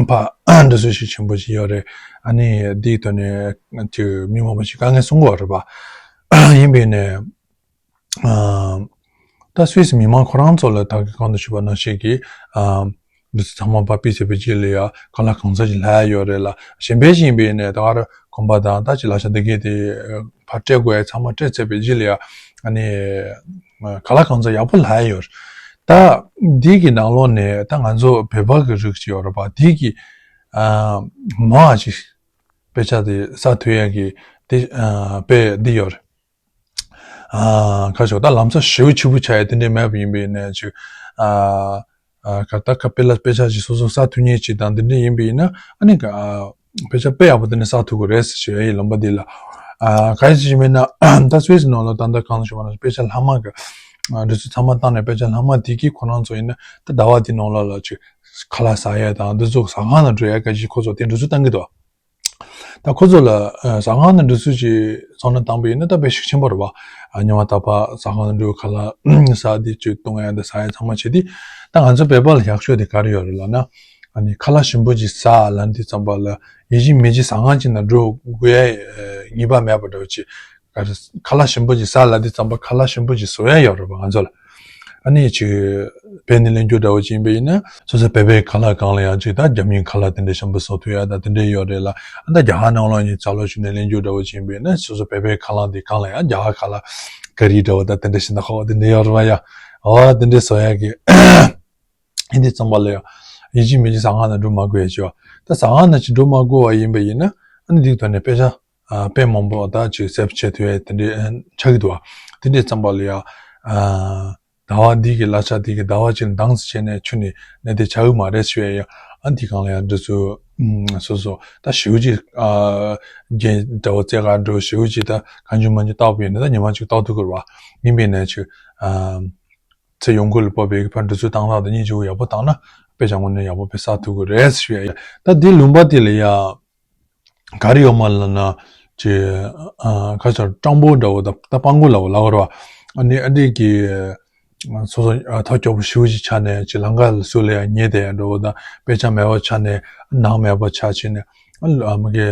ཕར་འགྲོ་སོང་ཞེ་པོ་ཅིག་ཆེན་པོ་ཅིག་ཡོད་རེད། ཨ་ནི་དེའི་ཐོག་ནས་ཅིག་མི་མང་པོ་ཞིག་དཀའ་ངལ་སོང་གི་ཡོད་རེད་པ། ཡིན་པས་ནས། ཨ་ད་སུད་སི་མི་མང་ཁོ་རང་ཚོ་ལ་ད་གིན་གོང་དུ་ཞུས་པ་ནང་བཞིན་གྱི་ཨ་འདི་ཚོ་ཚང་མ་ཕར་ཕུད་ཚར་བའི་རྗེས་ལ་ཡ་གང་ལ་གང་འཚམ་ཞིག་ལྷག་ཡ་ཡོད་རེད་ལ། གཞན་པ་ཞིག་ཡིན་པ་ཡིན་ནའི་ད་ག་རང་གོམ་པ་དང་ད་ཅིག་གླ་ཆ་འདི་གས་དེ་ཕར་སྤྲད་དགོས་ཡ་ཚང་མ་སྤྲད་ཚར་བའི་རྗེས་ལ་ཡ་ཨ་ནི་གང་ལ་གང་འཚམ་ཡག་པོ་ལྷག་ཡ་ཡོད་རེད། ད་འདི་གི་ནང་ལོགས་ནས་ད་ང་ཚོ་བོད་པ་གི་རིགས་ཅིག་ཡོད་རེད་པ། འདི་གི་ཨ་མང་བ་ཅིག་དཔེ་ཆ་དེ་ཟ་ཐུབ་ཡ་གི་དེ་ཨ་དཔེ་འདི་ཡོད་རེད། ཨ་ཁ་ཤོག་ད་ལམ་སང་ཞེ་པོ་ཕྱི་པོ་ཆགས་ཡ་དེ་འདྲས་མེད་པ་ཡིན་པས་ནས་ཅིག་ཨ་ཨ་ཁ་ད་ཁ་དཔེ་ལ་དཔེ་ཆ་ཞིག་སོ་སོ་ཟ་ཐུབ་མཁན་ཅིག་དང་དེ་འདྲས་ཡིན་པ་ཡིན་ན་ཨ་ནི་ཨ་དཔེ་ཆ་དཔེ་ཡག་པོ་དེ་འདྲས་ཟ་ཐུབ་ཀྱི་རེད་ཟེར་ཞུ་ཡ་ཡིན་ལུང་པ་འདི་ལ། ཨ་ག་ཡིན་ཟེར་ཞུ་མིན་ན་ད་སུད་སི་ནང་ལ་ད་ལྟ་གང་ཞུ་བ་ན་དཔེ་ཆ་ལྷག་མ་གི་ཨ་འདི་ཚོ་ཚང་མ་བཏང་ནས་དཔེ་ཆ་ལྷག་མ་དེ་གི་ཁོ་རང་ཚོ་ཡིན་ན་ད་ཟླ་བ་དེ་ནང་ལ་ལ་ཅིག་ཁ་ལག་ཟ་ཡ་དང་འདི་ཚོ་ཟ་ཁང་ལ་འགྲོ་ཡ་ག་ཞིག་ཁོ་ཚོ་དེ་འདྲ་ཚོ་བཏང་གི་འདུག་ད་ཁོ་ཚོ་ལ་ཨ་ཟ་ཁང་ནང་འགྲོ་ཚུལ་གྱི་བསམ་བློ་བཏང་པ་ཡིན་ན་ད་དཔེ་ཤུགས་ཆེན་པོ་རེད་བ། ཨ་ཉི་མ་རྟག་པར་ཟ་ཁང་ནང་འགྲོ་ཁ་ལག་ཟ་དེ་བཅུད་གཏོང་ཡ་འདི་ཟ་ཡ་ཚང་མ་བྱེད་དུས་ད་ང་ཚོ་བོད་པ་ལ་ཡག་ཤོས་དེ་ག་རེ་ཡོད་རེད་ལབ་ན། ཨ་ནི་ཁ་ལག་ཞིམ་པོ་ཅིག་ཟ་ལབ་དུས་ཙམ་པ་ལ་ཡིན་གཅིག་མིན་གཅིག་ཟ་ཁང་ཅིག་ནང་འགྲོ་དགོས་ཡ་ངེས་པ་མེད་པ་འདྲ་བོ་ཅིག་ཁ་ལག་ཞིམ་པོ་ཅིག་ཟ་ལབ་དུས་ཙམ་པ་ཁ་ལག་ཞིམ་པོ་ཅིག་བཟོ་ཡ་ཡོད་རེད་བ་ང་ཚོ་ལ། ཨ་ནི་ཅིག་བོད་ནས་གླེང་རྒྱུ་འདྲ་བོ་ཅིག་ཡིན་པ་ཡིན་ན་སོ་སོ་བོད་པའི་ཁ་ལག་སྒང་ལ་ཡང་ཅིག་ད་རྒྱ་མིའི་ཁ་ལག་དེ་འདྲ་ཞིམ་པོ་བཟོ་ཐུབ་ཡ་ད་དེ་འདྲ་ཡོད་རེད་ལ། ཨ་ད་རྒྱ་གར་ནང་ལོགས་ནས་ཚ་ལོ་ཞུ་ནས་གླེང་རྒྱུ་འདྲ་བོ་ཅིག་ཡིན་པ་ཡིན་ན་སོ་སོ་བོད་པའི་ཁ་ལག་དེ་སྒང་ལ་ཡང་རྒྱ་གར་ཁ་ལག་ཀ་རི་འདྲ་བོ་ད་དེ་འདྲ་ཞིག་ན་ཧོ་དེ་འདྲ་ཡོད་རེད་བ་ཡ། འོ་དེ་འདྲ་བཟོ་ཡ་གི་ཡིན་དུས་ཙམ་པ་ལ་ཡང་ཡིན་གཅིག་མིན་གཅིག་ཟ་ཁང་ནང་འགྲོ་མ་དགོས་ཡ་ཅིག་ཡོད། ད་ཟ་ཁང་ནང་ཅིག་འགྲོ་མ་དགོས་བ་ཡིན་པ་ཡིན་ན་ཨ་ནི་དེའི་ཐོག་ནས་དཔེ་ཆ་ཨ་དཔེ་མང་པོ་ད་ཅིག་སེབ་བྱེད་ཐུབ་ཡ་དེ་འདྲའི་ཨ་ཆགས་ཀྱི་འདུག་བ། དེ་འདྲའི་ཙམ་པ་ལ་ཡ། ཨ། ཟླ་བ་འདི་གི་གླ་ཆ་དེ་གི་ཟླ་བ་གཅིག་འདང་ཟེར་བྱས་ནས་ཁྱོན་ནས་གནས་དེ་ཆགས་ཀྱི་མ་རེད་ཞུ་ཡ་ཡ། ཨ། འདི་གང་ལ་ཡ་འདི་ཚོ་ཨུམ། སོ་སོ་ད་ཞེ་པོ་ཅིག་ཨ། རྒྱན་འདྲ་བོ་རྩེ་ག་འགྲོ་ཞེ་པོ་ཅིག་ད་གང་བྱུང་མང་བྱུང་བཏགས་པ་ཡིན་ན་ད་ཉི་མ་གཅིག་བཏགས་ཐུབ་ཀྱི་རེད་བ། ཡིན་པས་ན་ཅིག་ཨ། ཚེ་ཡོང་སྒོ་ལ་དཔག་པའི་ཕར་འདི་ཚོ་བཏང་ལག་དང་སྙིང་རྗེ་བོ་ཡག་པོ་བཏང་ན་དཔེ་ཆ་དངོས་གནས་ཡག་པོ་དཔེ་བསགས་ཐུབ་ཀྱི་རེད་ཞུ་ཡ་ཡ། ད་འདི་ལུང་པ་དེ་ལ་ཡ། ག་རེ་ཡོད་མ་ལབ་ན། ཅེ། ཨ། ཁ་ཆར་སྤྲང་པོ་འདྲ་བོ་དང་ད་སྤྲང་པོ་ལབ་པ་ལབ་དགོས་རེད་བ། ཨ་ནི་ཨ་འདྲས་ཀྱི་སོ་སོ་ཨ་ཐག་སྐྱོ་པོ་ཞེ་པོ་ཅིག་ཆགས་ནས་ཅེ་ལམ་ཁ་ལ་སུ་ལ་ཡང་ཉེ་དེ་ཡང་འདྲ་བོ་དང་དཔེ་ཆ་མེད་པ་ཆགས་ནས་ནང་མེད་པ་ཆགས་བྱས་ནས་ཨ་མ་གི་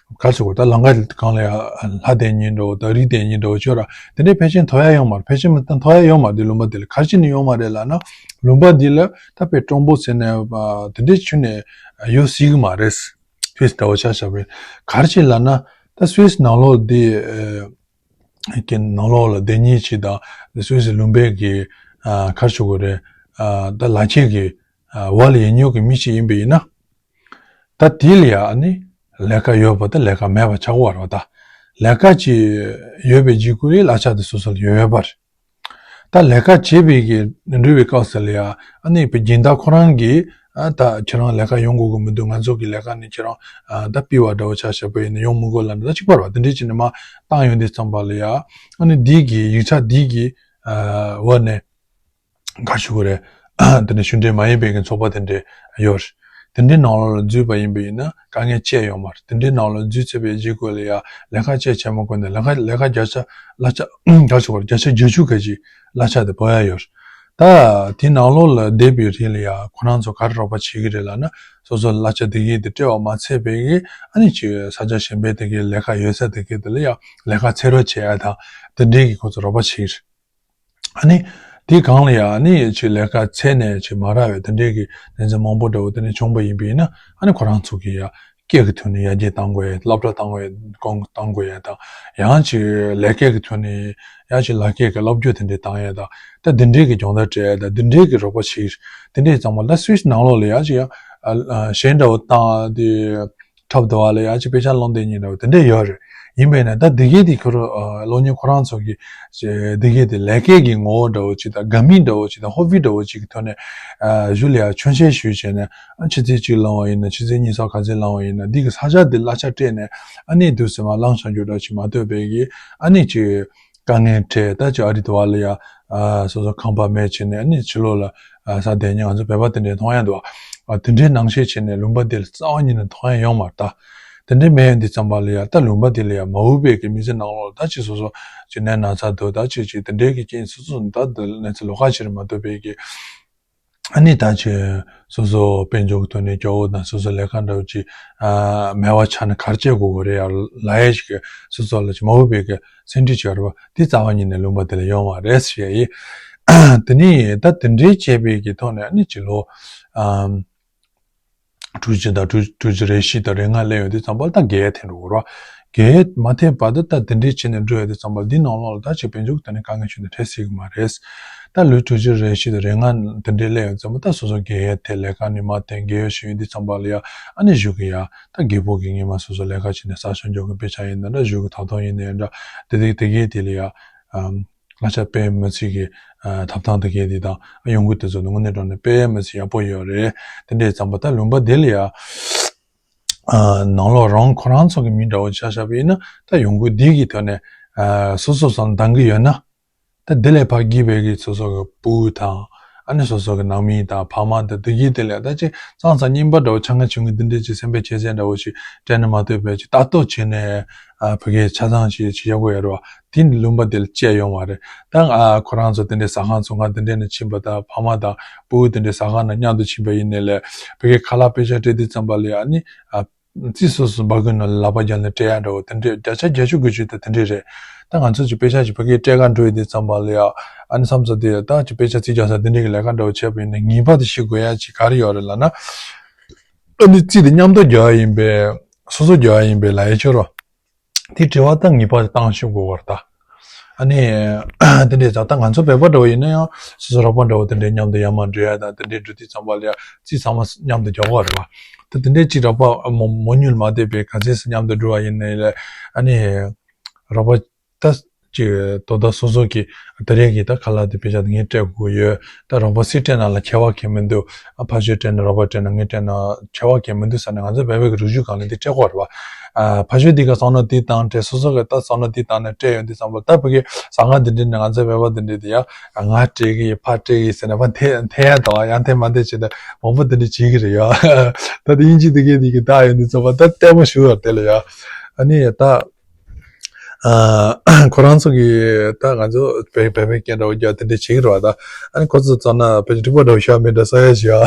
ག་རེ་ཟེར་དགོས་ད་ལམ་ཁ་གང་ལ་ཡང་ལྷ་བསྡད་མཁན་འདྲ་བོ་དང་རི་བསྡད་མཁན་འདྲ་བོ་ཅོ་ར་དེ་འདྲས་ཕལ་ཆེར་མཐོང་ཡ་ཡོད་མ་རེད། ཕལ་ཆེར་མི་མཐོང་ཡ་ཡོད་མ་རེད། ལུང་པ་དེ་ལ་ག་རེ་བྱས་ནས་ཡོད་མ་རེད་ལབ་ན་ལུང་པ་འདི་ལ་ད་དཔེ་སྤྲང་པོ་ཟེར་ནས་དེ་འདྲས་བྱུང་ནས་ཡོད་སྲིད་ཀྱི་མ་རེད། སུད་སི་འདྲ་བོ་ཆ་བཞག་པས་ག་རེ་བྱས་ལབ་ན་ད་སུད་སི་ནང་ལོགས་འདི་ཨ་གི་ནང་ལོགས་ལ་བསྡད་མཁན་ཅིག་དང་སུད་སི་ལུང་པའི་གི་ཨ་ག་རེ་ཞུ་དགོས་རེད། ཨ་ད་ལག་ཁྱེར་གི་ཨ་བ་ལ་ཡོད་མྱོང་གི་མི་ཞིག་ཡིན་པ་ཡིན་ན་ད་དེ་ལ་ཡ་ཨ་ནི་ལས་ཀ་ཡོད་པ་དང་ལས་ཀ་མེད་པ་ཆགས་ཀྱི་ཡོད་རེད་བ། ད་ལས་ཀ་ཅིག་ཡོད་པའི་འཇིགས་སྐུལ་རེད། གླ་ཆ་དེ་སོ་སོ་ལ་ཡོད་ཡོད་པ་རེད། ད་ལས་ཀ་བྱེད་པའི་གི་འགྲོ་བའི་སྐབས་སུ་ལ་ཡ་ཨ་ནི་བའི་སྦྱིན་བདག་ཁོ་རང་གིས་ཨ་ད་ཁྱེད་རང་ལས་ཀ་ཡོང་དགོས་ཀྱི་མི་འདུག་ང་ཚོ་གི་ལས་ཀ་ནི་ཁྱེད་རང་ཨ་ད་པི་བ་འདྲ་བོ་ཆ་བཞག་པ་ཡིན་ན་ཡོང་མི་དགོས་ལབ་ན་ད་གཅིག་པ་རེད་བ། དེ་འདྲས་བྱས་ནས་མར་བཏང་ཡོང་དུས་ཙམ་པ་ལ་ཡ་ཨ་ནི་འདི་གི་ཡིག་ཆ་འདི་གི་ཨ་འོག་ནས་ག་རེ་ཞུ་དགོས་རེད། དེ་འདྲ་ཞུ་འབྲེལ་མ་ཡིན་པའི་གི་ཚོགས་པ་དེ་འདྲ་ཡོད་རེད། དེ་འདྲའི་ནང་ལོགས་ལ་འཛུལ་བ་ཡིན་པ་ཡིན་ན་དཀའ་ངལ་ཅི་ཡང་ཡོད་མ་རེད། དེ་འདྲའི་ནང་ལོགས་འཛུལ་ཚར་བའི་རྗེས་སྐོར་ལ་ཡ་ལས་ཀ་ཅི་བྱས་མ་དགོས་ནས་ལས་ཀ་ལས་ཀ་བརྒྱ་ཆ་གླ་ཆ་ག་རེ་ཞུ་དགོས་རེད། བརྒྱ་ཆ་བརྒྱད་ཅུ་ག་ཅིག་གླ་ཆ་དེ་འབབ་ཡ་ཡོད་རེད། ད་དེ་ནང་ལོགས་ལ་བསྡད་པའི་རིང་ལ་ཡ་ཁོ་རང་ཚོ་ག་རེ་རོགས་པ་བྱེད་ཀྱི་རེད་ལབ་ན་སོ་སོ་གླ་ཆ་དེ་གའི་དེ་སྤྲད་པ་མ་ཚད་པའི་གི་ཨ་ནི་ཅིག་ས་ཆ་གཞན་པའི་དེ་གའི་ལས་ཀ་ཡོད་ས་དེ་གའི་དེ་ལ་ཡ་ལས་ཀ་འཚོལ་རོགས་བྱེད་ཡ་དང་དེ་འདྲའི་གི་ཁོ་ཚོ་རོགས་པ་བྱེད་ཀྱི་རེད། ཨ་ནི། དེའི་སྒང་ལ་ཡང་ཨ་ནི་ཅིག་ལས་ཀ་འཚོལ་ནས་ཅིག་མ་རག་པའི་དེ་འདྲའི་གི་གནས་ཚུལ་མང་པོ་འདྲ་བོ་དེ་འདྲ་བྱུང་པ་ཡིན་པ་ཡིན་ན་ཨ་ནི་ཁོ་རང་ཚོ་གི་ཡ་སྐད་ཀྱི་ཐོག་ནས་ཡར་རྒྱས་གཏང་དགོས་ཡ་སློབ་གྲྭ་གཏང་དགོས་ཡ་གཏོང་གཏང་དགོས་ཡ་དང་ཡང་ཅིག་ལས་ཀའི་གི་ཐོག་ནས་ཡང་ཅིག་ལག་སྐྱེས་ཀྱི་སློབ་སྦྱོང་དེ་འདྲ་གཏང་ཡ་དང་ད་དེ་འདྲའི་གི་སྦྱོང་བརྡར་སྤྲད་ཡ་དང་དེ་འདྲའི་གི་རོགས་པ་བྱེད་དེ་འདྲའི་ཚང་མ་ད་སུད་སི་ནང་ལོགས་ལ་ཡང་ཅིག་ཡང་ཨ་ཨ་གཞན་འདྲ་བོ་བཏང་དེ། འཁྲབ་སྡོད་པ་ལ་ཡང་ཅིག་དཔེ་ཆ་ཀློག་འདོད་མཁན་འདྲ་བོ་དེ་འདྲ་ཡོད་རེད། ཡིན་པས་ན་ད་འདི་གའི་དེ་ཁོ་རང་ཨ་སློབ་གཉེར་ཁོ་རང་ཚོ་གི་ཨེ་འདི་གའི་དེ་ལས་ཀའི་གི་ངོ་བོ་འདྲ་བོ་ཅིག་དང་དགའ་མི་འདྲ་བོ་ཅིག་དང་ཧོ་བི་འདྲ་བོ་ཅིག་གི་ཐོག་ནས་ཨ་གཞུག་ལ་ཡང་ཆོད་མཆན་ཞུས་བྱས་ནས་ཨ་ཆུ་ཚོད་གཅིག་ལོན་པ་ཡིན་ན་ཆུ་ཚོད་གཉིས་ཙམ་ག་ཚོད་ལོན་པ་ཡིན་ན་འདི་གི་ས་ཆ་དེ་གླ་ཆ་སྤྲད་ནས་ཨ་ནི་དུས་ཚོད་མ་བླངས་བྱ་རྒྱུ་འདྲ་ཅིག་མ་གཏོགས་པའི་གི་ཨ་ནི་ཅིག་དཀའ་ངལ་འཕྲད་ད་ཅིག་ཨ་རི་དུ་བ་ལ་ཡ་ཨ་སོ་སོ་ཁང་པ་མེད་བྱས་ནས་ཨ་ནི་ཕྱི་ལོགས་ལ་ཨ་ས་དེ་ཉིད་ང་ཚོ་བོད་པ་དེ་འདྲའི་མཐོང་ཡ་འདུག་ཨ་དེ་འདྲའི་ནང་བཞིན་བྱས་ནས་ལུང་པ་དེ་ལ་རྩ་བ་ཉིད་ནས་མཐོང་ཡ་ཡོང་མ་རེད་ད། དེ་འདྲའི་མེད་ཡ་འདི་ཙམ་པ་ལ་ཡ་ད་ལུང་པ་དེ་ལ་ཡ་མ་འོས་པའི་གི་མི་ཚེ་ནང་ལོགས་ད་ཅིག་སོ་སོ་ཅིག་ནད་ན་ཚ་འདུག་ད་ཅིག་ཅིག་དེ་འདྲའི་གི་རྐྱེན་སོ་སོ་ད་དེ་གནས་ཚུལ་ལོགས་ཀ་ཅིག་རེད་མ་གཏོགས་པའི་གི་ཨ་ནི་ད་ཅིག་སོ་སོ་དཔལ་འབྱོར་གི་ཐོག་ནས་སྐྱོ་བོ་དང་སོ་སོ་ལས་ཀ་འདྲ་བོ་ཅིག་ཨ་མེད་པ་ཆགས་ན་ག་རེ་བྱེད་དགོས་གི་རེད་ཡ་ལབ་ཡ་ཞིག་སོ་སོ་ལ་ཅིག་མ་འོས་པའི་གི་སེམས་ཁྲལ་ཅིག་ཡོད་རེད་པ། དེ་རྩ་བ་ཉིད་ནས་ལུང་པ་དེ་ལ་ཡོང་བ་རེད་ཟེར་ཡ་ཡིན། དེ་ནས་ད་དེ་འདྲའི་བྱས་པའི་གི་ཐོག་ནས་ཨ་ནི་ཅིག་ལོ་ཨམ་དྲུག་ཅུ་དང་དྲུག་དྲུག་ཅུ་རེ་བཞི་དང་རེ་ལྔ་སླེབས་ཡོང་དུས་ཙམ་པ་ལ་ད་རྒས་ཡ་འཐེན་འགྲོ་གི་རེད་པ། རྒས་མ་འཐེན་བར་དུ་ད་དེ་འདྲའི་བྱས་ནས་འགྲོ་ཡ་དུས་ཙམ་པ་ལ་འདི་ནང་ལོགས་ལ་ད་ཅིག་དཔལ་འབྱོར་གི་ཐོག་ནས་དཀའ་ངལ་ཞིག་འདི་འཕྲད་སྲིད་གི་མ་རེད། ད་ལོ་དྲུག་ཅུ་རེ་བཞི་དང་རེ་ལྔ་དེ་འདྲའི་སླེབས་ཡོང་དུས་ཙམ་པ་ད་སོ་སོ་རྒས་ཡ་འཐེན་ལས་ཀ་ནི་མ་འཐེན་རྒས་ཡ་ཞིག་ཡོང་དུས་ཙམ་པ་ལ་ཡ་ཨ་ནི་གཞུག་གི་ཡ་ད་རྒད་པོ་གི་སྔོན་མ་སོ་སོ་ལས་ཀ་བྱས་ནས་ས་ཞིང་འཇོག་གི་དཔེ་ཆ་ཡིན་ན་འདྲ་གཞུག་གི་ཐོབ་ཐང་ཡིན་ནའི་འདྲ་དེ་དེ་དེ་གའི་དེ་ལ་ཡ་ཨམ། གླ་ཆ་དཔེ་མི་སྲིད་ཀྱི་ཨ་ཐོབ་ཐང་དེ་གའི་དེ་དང་ཡོང་སྒོ་དེ་ཚོ་དངོས་གནས་དྲང་གནས་དཔེ་མི་སྲིད་ཡག་པོ་ཡོད་རེད། དེ་འདྲའི་ཙམ་པ་ད་ལུང་པ་དེ་ལ་ཡ་ཨ་ནང་ལོགས་རང་ཁོ་རང་ཚོ་གི་མི་འདྲ་བོ་ཆ་བཞག་པ་ཡིན་ན་ད་ཡོང་སྒོ་འདི་གི་ཐོག་ནས་ཨ་སོ་སོ་སོ་འདང་གི་ཡོད་ན་ད་དེ་ལས་ཕར་བརྒྱུད་པའི་གི་སོ་སོ་གི་བུ་དང་ཨ་ནི་སོ་སོ་གི་ནང་མི་དང་ཕ་མ་དང་དེ་གའི་དེ་ལ་ད་ཅིག་ཙང་ཙང་རྙིང་པ་འདྲ་བོ་ཆ་ང་བྱུང་གི་འདི་འདྲའི་ཅིག་སེམས་པའི་ཁྱད་ཆོས་འདྲ་བོ་ཞིག་སྤྲད་ན་མ་གཏོགས་པའི་ཅིག་ལྟ་རྟོག་བྱས་ནས་ཨ་ཕ་གིའི་ཆ་ཚང་ཞིག་ཅིག་ཡག་པོ་ཡོད་རེད་བ། དེ་ནི་ལུང་པ་དེ་ལ་བཅད་ཡོང་བ་རེད། ད་ང་ཁོ་རང་ཚོ་དེ་འདྲའི་ཟ་ཁང་ཚོང་ཁང་དེ་འདྲའི་ནང་ཕྱིན་པ་དང་ཕ་མ་དང་སྤུ་གུ་དེ་འདྲའི་ཟ་ཁང་ནང་མཉམ་དུ་ཕྱིན་པ་ཡིན་ནའི་ལས་ཕ་གིའི་ཁ་ལག་དཔེ་ཆ་སྤྲད་དུས་ཙམ་པ་ལ་ཡ་ཨ་ནི་ཨ་རྩིས་སོ་སོ་འབག་གི་ནང་ལ་ལག་པ་བརྒྱབ་ནས་སྤྲད་ཡ་འདྲ་བོ་དེ་འདྲའི་བརྒྱ་ཆ་བརྒྱད་ཅུ་དགུ་བཅུ་དེ་དེ་འདྲའི་རེད། ད་ང་ཚོ་ཅིག་དཔེ་ཆ་ཅིག་ཕ་གིའི་སྤྲད་ག་འགྲོ་ཡི་དུས་ཙམ་པ་ལ་ཡ་ཨ་ནི་བསམ་ཚུལ་དེ་ད་ཅིག་དཔེ་ཆ་རྩིས་རྒྱག་ས་དེ་འདྲའི་གི་ལས་ཀ་འདྲ་བོ་བྱས་པ་ཡིན་ན་ངེས་པར་དུ་ཤེས་དགོས་ཡ་ཅིག་ག་རེ་ཡོད་རེད་ལབ་ན། ཨ་ནི་རྩིས་དེ་མཉམ་དུ་རྒྱག་ཡ་ཡིན་པས་སོ་སོ་རྒྱག་ཡ་ཡིན་པས་ལབ་ཡ་ཁྱོད་རོ། དེ་དྲི་བ་ད་ངེས་པར་དུ་བཏང་ཤེས་དགོས་པ་རེད་ད། ཨ་ནི། དེ་འདྲའི་ཙང་ད་ང་ཚོ་བོད་པ་འདྲ་བོ་ཡིན་ན་ཡང་སོ་སོ་རོགས་པ་འདྲ་བོ་དེ་འདྲའི་མཉམ་དུ་ཡར་མར་འགྲོ་ཡ་དང་དེ་འདྲའི་འགྲོ་དུས་ཙམ་པ་ལ་ཡ་རྩིས་ཚང་མ་མཉམ་དུ་རྒྱག་གི་རེད་བ། ད་དེ་འདྲའི་ཅིག་རོགས་པ་མོ་མོ་ཉུལ་མ་བསྡད་པའི་ག་ཚོད་སུ་མཉམ་དུ་འགྲོ་བ་ཡིན་ནའི་ལས་ཨ་ནི། རོགས་པ་ད་ ཅིག་དོ་བདག་སོ་སོ་གི་དེ་རིང་གི་ད་ཁ་ལག་དེ་དཔེ་ཆ་དེ་ངས་སྤྲད་དགོས་ཡོད། ད་རོགས་པ་སུས་སྤྲད་ན་ལ་ཁྱད་པར་གང་མི་འདུག། ཨ་ཕ་ཤོས་སྤྲད་ན་རོགས་པ་སྤྲད་ན་ངས་སྤྲད་ན་ཁྱད་པར་གང་མི་འདུག་ཟེར་ནས། ང་ཚོ་བོད་པའི་གི་རིག་གཞུང་སྒང་ལ་འདི་སྤྲད་དགོས་རེད་པ། ཨ་ཕ་ཤོས་འདི་ག་བསམ་བློ་འདི་བཏང་སྤྲད། སོ་སོ་གི་ད་བསམ་བློ་འདི་བཏང་ནས་སྤྲད་ཡོང་དུས་ཙམ་པ། ད་བོད་ཀྱི་ཟ་ཁང་འདི་འདྲ་ནས་ང་ཚོ་བོད་པ་འདི་འདྲ་དེ་ཡ་ང་སྤྲད་གི་ཡིན་ཕ་སྤྲད་གི་ཡིན་ཟེར་ནས་ཕ་འཐེན་འཐེན་ཡ་དང་ཡང་འཐེན་མ་འཐེན་བྱས་ནས་མང་པོ་འདི་འདྲ་བྱེད་གི་རེད་ཡ། ད་དེ་དབྱིན་ཇི་འདི་གས་འདི་གི་ད་ཡོང་དུས་ཙམ་པ་ད་ལྟད་མོ་ཞུ་བ་དེ་ལ་ཡ། ཨ་ནི་ད། ཨ་ཁོ་རང་ཚོ་གིས་ད་ང་ཚོ་བོད་བོད་པའི་སྐད་འདྲ་བོ་རྒྱག་དེ་འདྲ་བྱེད་ཀྱི་རེད་བ། ད་ཨ་ནི་ཁོ་ཚོ་ཚོ་ན་བོད་ཀྱི་འགྲིག་པ་འདྲ་བོ་ཤོར་མེད་འདྲ་བསམ་ཡ་ཞིག་ཨ།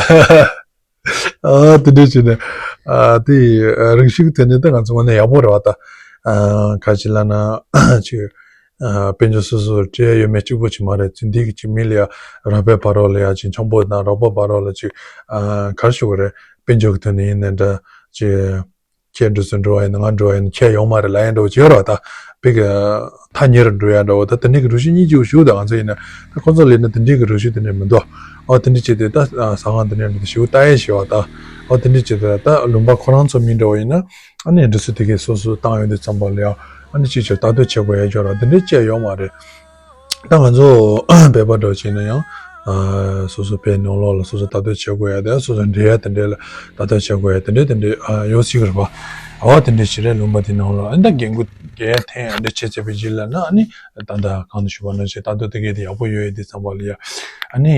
ཨ་དེ་འདྲ་བྱས་ནས་ཨ་དེ་རིག་གཞུང་དེ་ནི་ད་ང་ཚོ་ངོས་ནས་ཡག་པོ་རེད་བ། ད་ཨ་ག་ཅི་ལབ་ན་ཅིག་ཨ་དཔལ་འབྱོར་སོ་སོ་སྤྲད་ཡོད་མེད་གཅིག་པོ་ཅིག་མ་རེད། ཚེ་འདི་གི་ཅིག་མི་ལ་ཡ་རོགས་པའི་བར་རོགས་ལ་ཡ་ཅིག་འཆམ་པོ་དང་རོགས་པ་བར་རོགས་ལ་ཅིག་ཨ་ག་རེ་ཞུ་དགོས་རེད། དཔལ་འབྱོར་གི་ཐོག་ནས་ཡིན་ནའི་འདྲ་ཅིག་ཁྱེད་འགྲོ་ཚུར་འགྲོ་བ་ཡིན་ན་ང་འགྲོ་བ་ཡིན་ན་ཁྱེད་ཡོང་མ་རེད་ལབ་ཡ་འདྲ་བོ་ཅིག་ཡོད་རེད་བ། ད་བོད་ཀྱི་ཐག་ཉེ་རུ་འགྲོ་ཡ་འདྲ་བོ། ད་དེ་འདྲའི་གི་རུ་ཤུ་གཉིས་ཀྱི་ཞུ་ད་ང་ཚོ་ཡིན་ན་ད་ཁོ་ཚོ་ལ་ཡིན་ན་དེ་འདྲའི་གི་རུ་ཤུ་དེ་འདྲ་མི་འདུག། ཨོ་དེ་འདྲ་བྱས་ཏེ་ད་ཟ་ཁང་དེ་འདྲ་འདྲ་ཞུ་ལྟ་ཡ་ཞེས་བ། ད་ཨོ་དེ་འདྲ་བྱས་ཏེ་ད་ལུང་པ་ཁོ་རང་ཚོ་མི་འདྲ་བོ་ཡིན་ན་ཨ་ནི་འགྲོ་ཚུལ་དེ་གས་སོ་སོ་བཏང་ཡོང་དུས་ཙམ་པ་ལ་ཡང་ཨ་ནི་ཅིག་ཅིག་ལྟ་རྟོག་བྱེད་དགོས་ཡ་ཅིག་ཡོད་རེད་བ། དེ་འདྲ་བྱས་ཡོད་མ་རེད། ད་ང་ཚོ་བོད་པ་འདྲ་བྱས་ན་ཡང་སོ་སོ་བོད་ནང་ལོགས་ལ་སོ་སོ་ལྟ་རྟོག་བྱེད་དགོས་ཡ་དེ། སོ་སོ་འབྲེལ་ཡ་དེ་འདྲས་ལ་ལྟ་རྟོག་བྱེད་དགོས་ཡ་དེ་འདྲས་དེ་འདྲས་ཡོད་སྲིད་ཀྱི་རེད་པ། འོ་དེ་འདྲས་བྱས་རེད། ལུང་པ་དེ་ནང་ལོགས་ཨ་ནི་ད་རྒན་རྒོན་རྒན་འཐེན་ཡ་འདྲ་བྱས་ཚར་བའི་རྗེས་ལ་ན་ཨ་ནི་ད་ལྟ་གང་དུ་ཞུས་པ་ནང་བཞིན་ལྟ་རྟོག་དེ་གས་དེ་ཡག་པོ་ཡོད་ཡ་དེ་ཙམ་པ་ལ་ཡ་ཨ་ནི་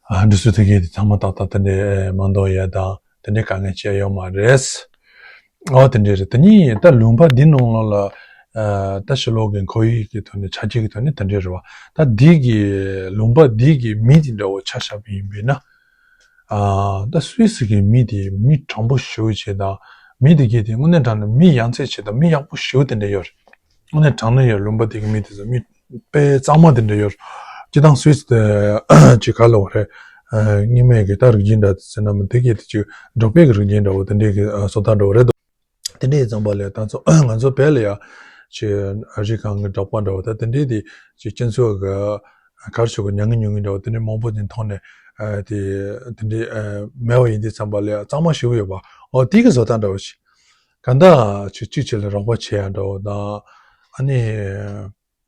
འགྲོ་ཚུལ་དེ་གས་དེ་ཚང་མ་ཏག་ཏག་དེ་འདྲས་མ་འདང་ཡ་དང་དེ་འདྲས་དཀའ་ངལ་ཅི་ཡང་ཡོད་མ་རེད། ཨོ་དེ་འདྲས་རེད། དེ་ནས་ད་ལུང་པ་འདི་ནང་ལོགས་ལ་ཨ་ད་ཕྱི་ལོགས་ཀྱི་ཁོར་ཡུག་གི་ཐོག་ནས་ཆ་རྐྱེན་གྱི་ཐོག་ནས་དེ་འདྲས་རེད་བ། ད་འདི་གི་ལུང་པ་འདི་གི་མི་དེ་འདྲ་བོ་ཆ་བཞག་པ་ཡིན་པས་ན། ཨ་ད་སུད་སི་གི་མི་དེ་མི་དྲང་པོ་ཞེ་པོ་ཅིག་དང་མི་དེ་གས་དེ་དངོས་གནས་དྲང་གནས་མི་ཡ་མཚན་ཆེ་དང་མི་ཡག་པོ་ཞེ་པོ་དེ་འདྲས་ཡོད་རེད། དངོས་གནས་དྲང་གནས་ཡོད། ལུང་པ་དེ་གི་མི་དེ་ཚོ་མི་དཔེ་གཙང་མ་དེ་འདྲ་ཡོད། སྤྱིར་བཏང་སུད་སི་དེ་ཅིག་ག་ལབ་དགོས་རེད། ཨ་སྔོན་མའི་གི་ད་རིགས་རྒྱུད་འདྲ་ཟེར་ན་མི་དེ་གས་དེ་ཅིག་འབྲོག་པའི་གི་རིགས་རྒྱུད་འདྲ་བོ་དེ་འདྲའི་གི་ཨ་བཟོ་ལྟ་འདྲ་བོ་རེད་འདུག། དེ་འདྲའི་ཙམ་པ་ལས་ད་ཚོ་ང་ཚོ་བོད་ལ་ཡ་ཅིག་ཨ་རི་སྒང་གི་འབྲོག་པ་འདྲ་བོ་ད་དེ་འདྲའི་དེ་ཅིག་སྤྱི་ཚོགས་གི་ག་རེ་ཞུ་དགོས། མྱ་ངན་མྱོང་མཁན་འདྲ་བོ་དེ་འདྲའི་མང་པོ་ཅིག་མཐོང་ནས་ཨ་དེ་དེ་འདྲའི་ཨ་མེད་པ་ཡིན་དུས་ཙམ་པ་ལ་ཡ་གཙང་མ་ཞེ་པོ་ཡོད་པ། འོ་དེ་གི་བཟོ་ལྟ་འདྲ་བོ་ཅིག་གང་ལྟར་ཅིག་གཅིག་གཅིག་ལ་རོགས་པ་བྱེད་ཡ་འདྲ་བོ་དང་། ཨ་ནི།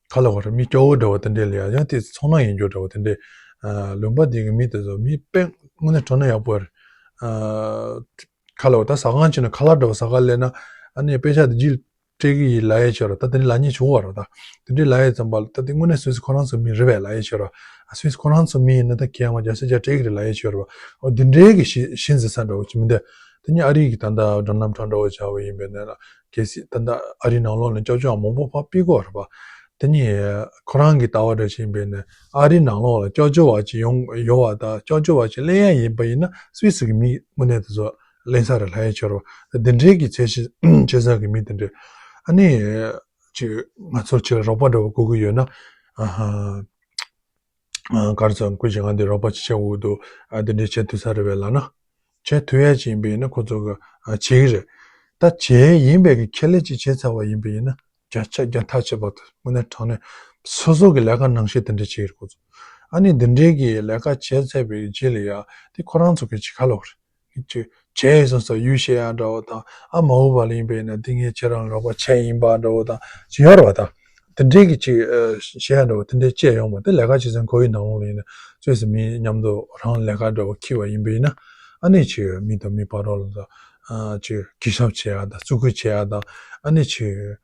ག་ལབ་དགོས་རེད། མི་སྐྱོ་བོ་འདྲ་བོ་དེ་འདྲས་ལ་ཡ་ཡང་དེ་ཚོར་སྣང་ཡོང་རྒྱུ་འདྲ་བོ་དེ་འདྲས། ཨ་ལུང་པ་འདི་གི་མི་དེ་ཚོ་མི་དཔེ་དངོས་གནས་དྲང་གནས་ཡག་པོ་རེད། ཨ་ག་ལབ་དགོས། ད་ཟ་ཁང་ཕྱིན་ན་ཁ་ལག་འདྲ་བོ་ཟ་ག་སླེབས་ན་ཨ་ནི་དཔེ་ཆ་དེ་ཅིག་སྤྲད་གི་ཡིན་ལབ་ཡ་ཅིག་ཡོད་རེད། ད་དེ་འདྲས་ལབ་མཁན་བྱུང་བ་རེད། ད་དེ་འདྲས་ལབ་ཡ་ཙམ་པ་ལ་ད་དེ་དངོས་གནས་སུད་སི་ཁོ་རང་ཚོ་མི་རེད་པས་ལབ་ཡ་ཅིག་ཡོད་རེད། ཨ་སུད་སི་ཁོ་རང་ཚོ་མི་ཡིན་ན་ད་གས་ཡང་མ་རྒྱ་ས་རྒྱ་སྤྲད་གི་རེད་ལབ་ཡ་ཅིག་ཡོད་རེད་པ། འོ་དེ་འདྲས་གི་གཞི་གཞི་འཛིན་ས་འདྲ་བོ་ཅིག་མི་འདུག། དེ་ནས་ཨ་རི་གི་ད་ལྟ་ཌོ་ནལ་ཊམ་འདྲ་བོ་བྱ་བ་ཡིན་པས་ན་ལ། གལ་སྲིད་ད་ལྟ་ཨ་རི་ནང་ལོགས་ནས་སྐྱོབ་བཅོལ་བ་མང་པོ་ཕར་ཕུད་ཀྱི་ཡོད་རེད་པ། དེ་ནས་ཁོ་རང་གི་ལྟ་བ་འདྲ་ཞིག་ཡིན་པས་ན་ཨ་རི་ནང་ལོགས་ལ་སྐྱོབ་བཅོལ་བ་ཅིག་ཡོང་ཡོང་བ་དང་སྐྱོབ་བཅོལ་བ་ཅིག་ལེན་ཡ་ཡིན་པ་ཡིན་ན་སུད་སི་གི་མི་དངོས་གནས་དེ་ཚོ་ལེན་ས་རེད་ལབ་ཡ་ཅིག་ཡོད་རེད་པ། འདི་འདྲའི་གི་ཚད་གཞི་ཆེ་ས་གི་མི་དེ་འདྲས་ཨ་ནི་ཅིག་ང་ཚོར་ཅིག་རོགས་པ་འདྲ་བོ་དགོས་ཀྱི་ཡོད་ན། ཨ་ཧ། ཨ་ག་རེ་ཟེར། སྐུ་མཁྱེན་ང་འདི་རོགས་པ་ཅིག་བྱེད་དགོས་འདུག། ཨ་འདི་འདྲས་བྱེད་ཐུབ་ས་རེད་པས་ལབ་ན། བྱེད་ཐུབ་ཡ་ཅིག་ཡིན་པ་ཡིན་ན་ཁོ་ཚོ་གི་ཨ་བྱེད་ཀྱི་རེད། ད་བྱེད་ཡིན་པའི་གི་ཁས་ལེན་ཅིག་བྱས་ཚར་བ་ཡིན་པ་ཡིན་ན་བརྒྱ་ཆ་བརྒྱ་ཐག་ཆོད་པ་དང་དངོས་གནས་དྲང་གནས་སོ་སོ་གི་ལས་ཀ་ནང་བཞིན་དེ་འདྲས་བྱེད་ཀྱི་རེད་ཁོ་ཚོ། ཨ་ནི་འདི་འདྲས་གི་ལས་ཀ་བྱས་ཚར་བའི་རྗེས་ལ་ཡ་དེ་ཁོ་རང་ཚོ་གི་ཅིག་ག་ལབ་དགོས་རེད། ཅིག་བྱས་སོང་ཙང་ཡུལ་ཤེས་ཡ་འདྲ་བོ་དང་ཨ་མ་འོངས་པ་ལ་ཡིན་པས་ན་འདི་ངས་ཁྱེད་རང་ལ་རོགས་པ་བྱས་ཡིན་པ་འདྲ་བོ་དང་ཅིག་ཡོད་རེད་པ། ད་དེ་འདྲས་ཀྱི་ཅིག་ཨ་བཤད་ཡ་འདྲ་བོ་དེ་འདྲས་བྱས་ཡོང་བ་དེ་ལས་ཀ་བྱེད་སའི་ཁོར་ཡུག་ནང་ལོགས་ལ་ཡིན་ན་སུད་སི་མི་མཉམ་དུ་རང་ལས་ཀ་འདྲ་བོ་འཁྱེར་བ་ཡིན་པས་ན་ཨ་ནི་ཅིག་མི་དང་མི་བར་ལ་ད་ཨ་ཅིག་གུས་ཞབས་བྱེད་ཡ་དང་བརྩི་བཀུར་བྱེད་ཡ་དང་ཨ་ནི་ཅིག་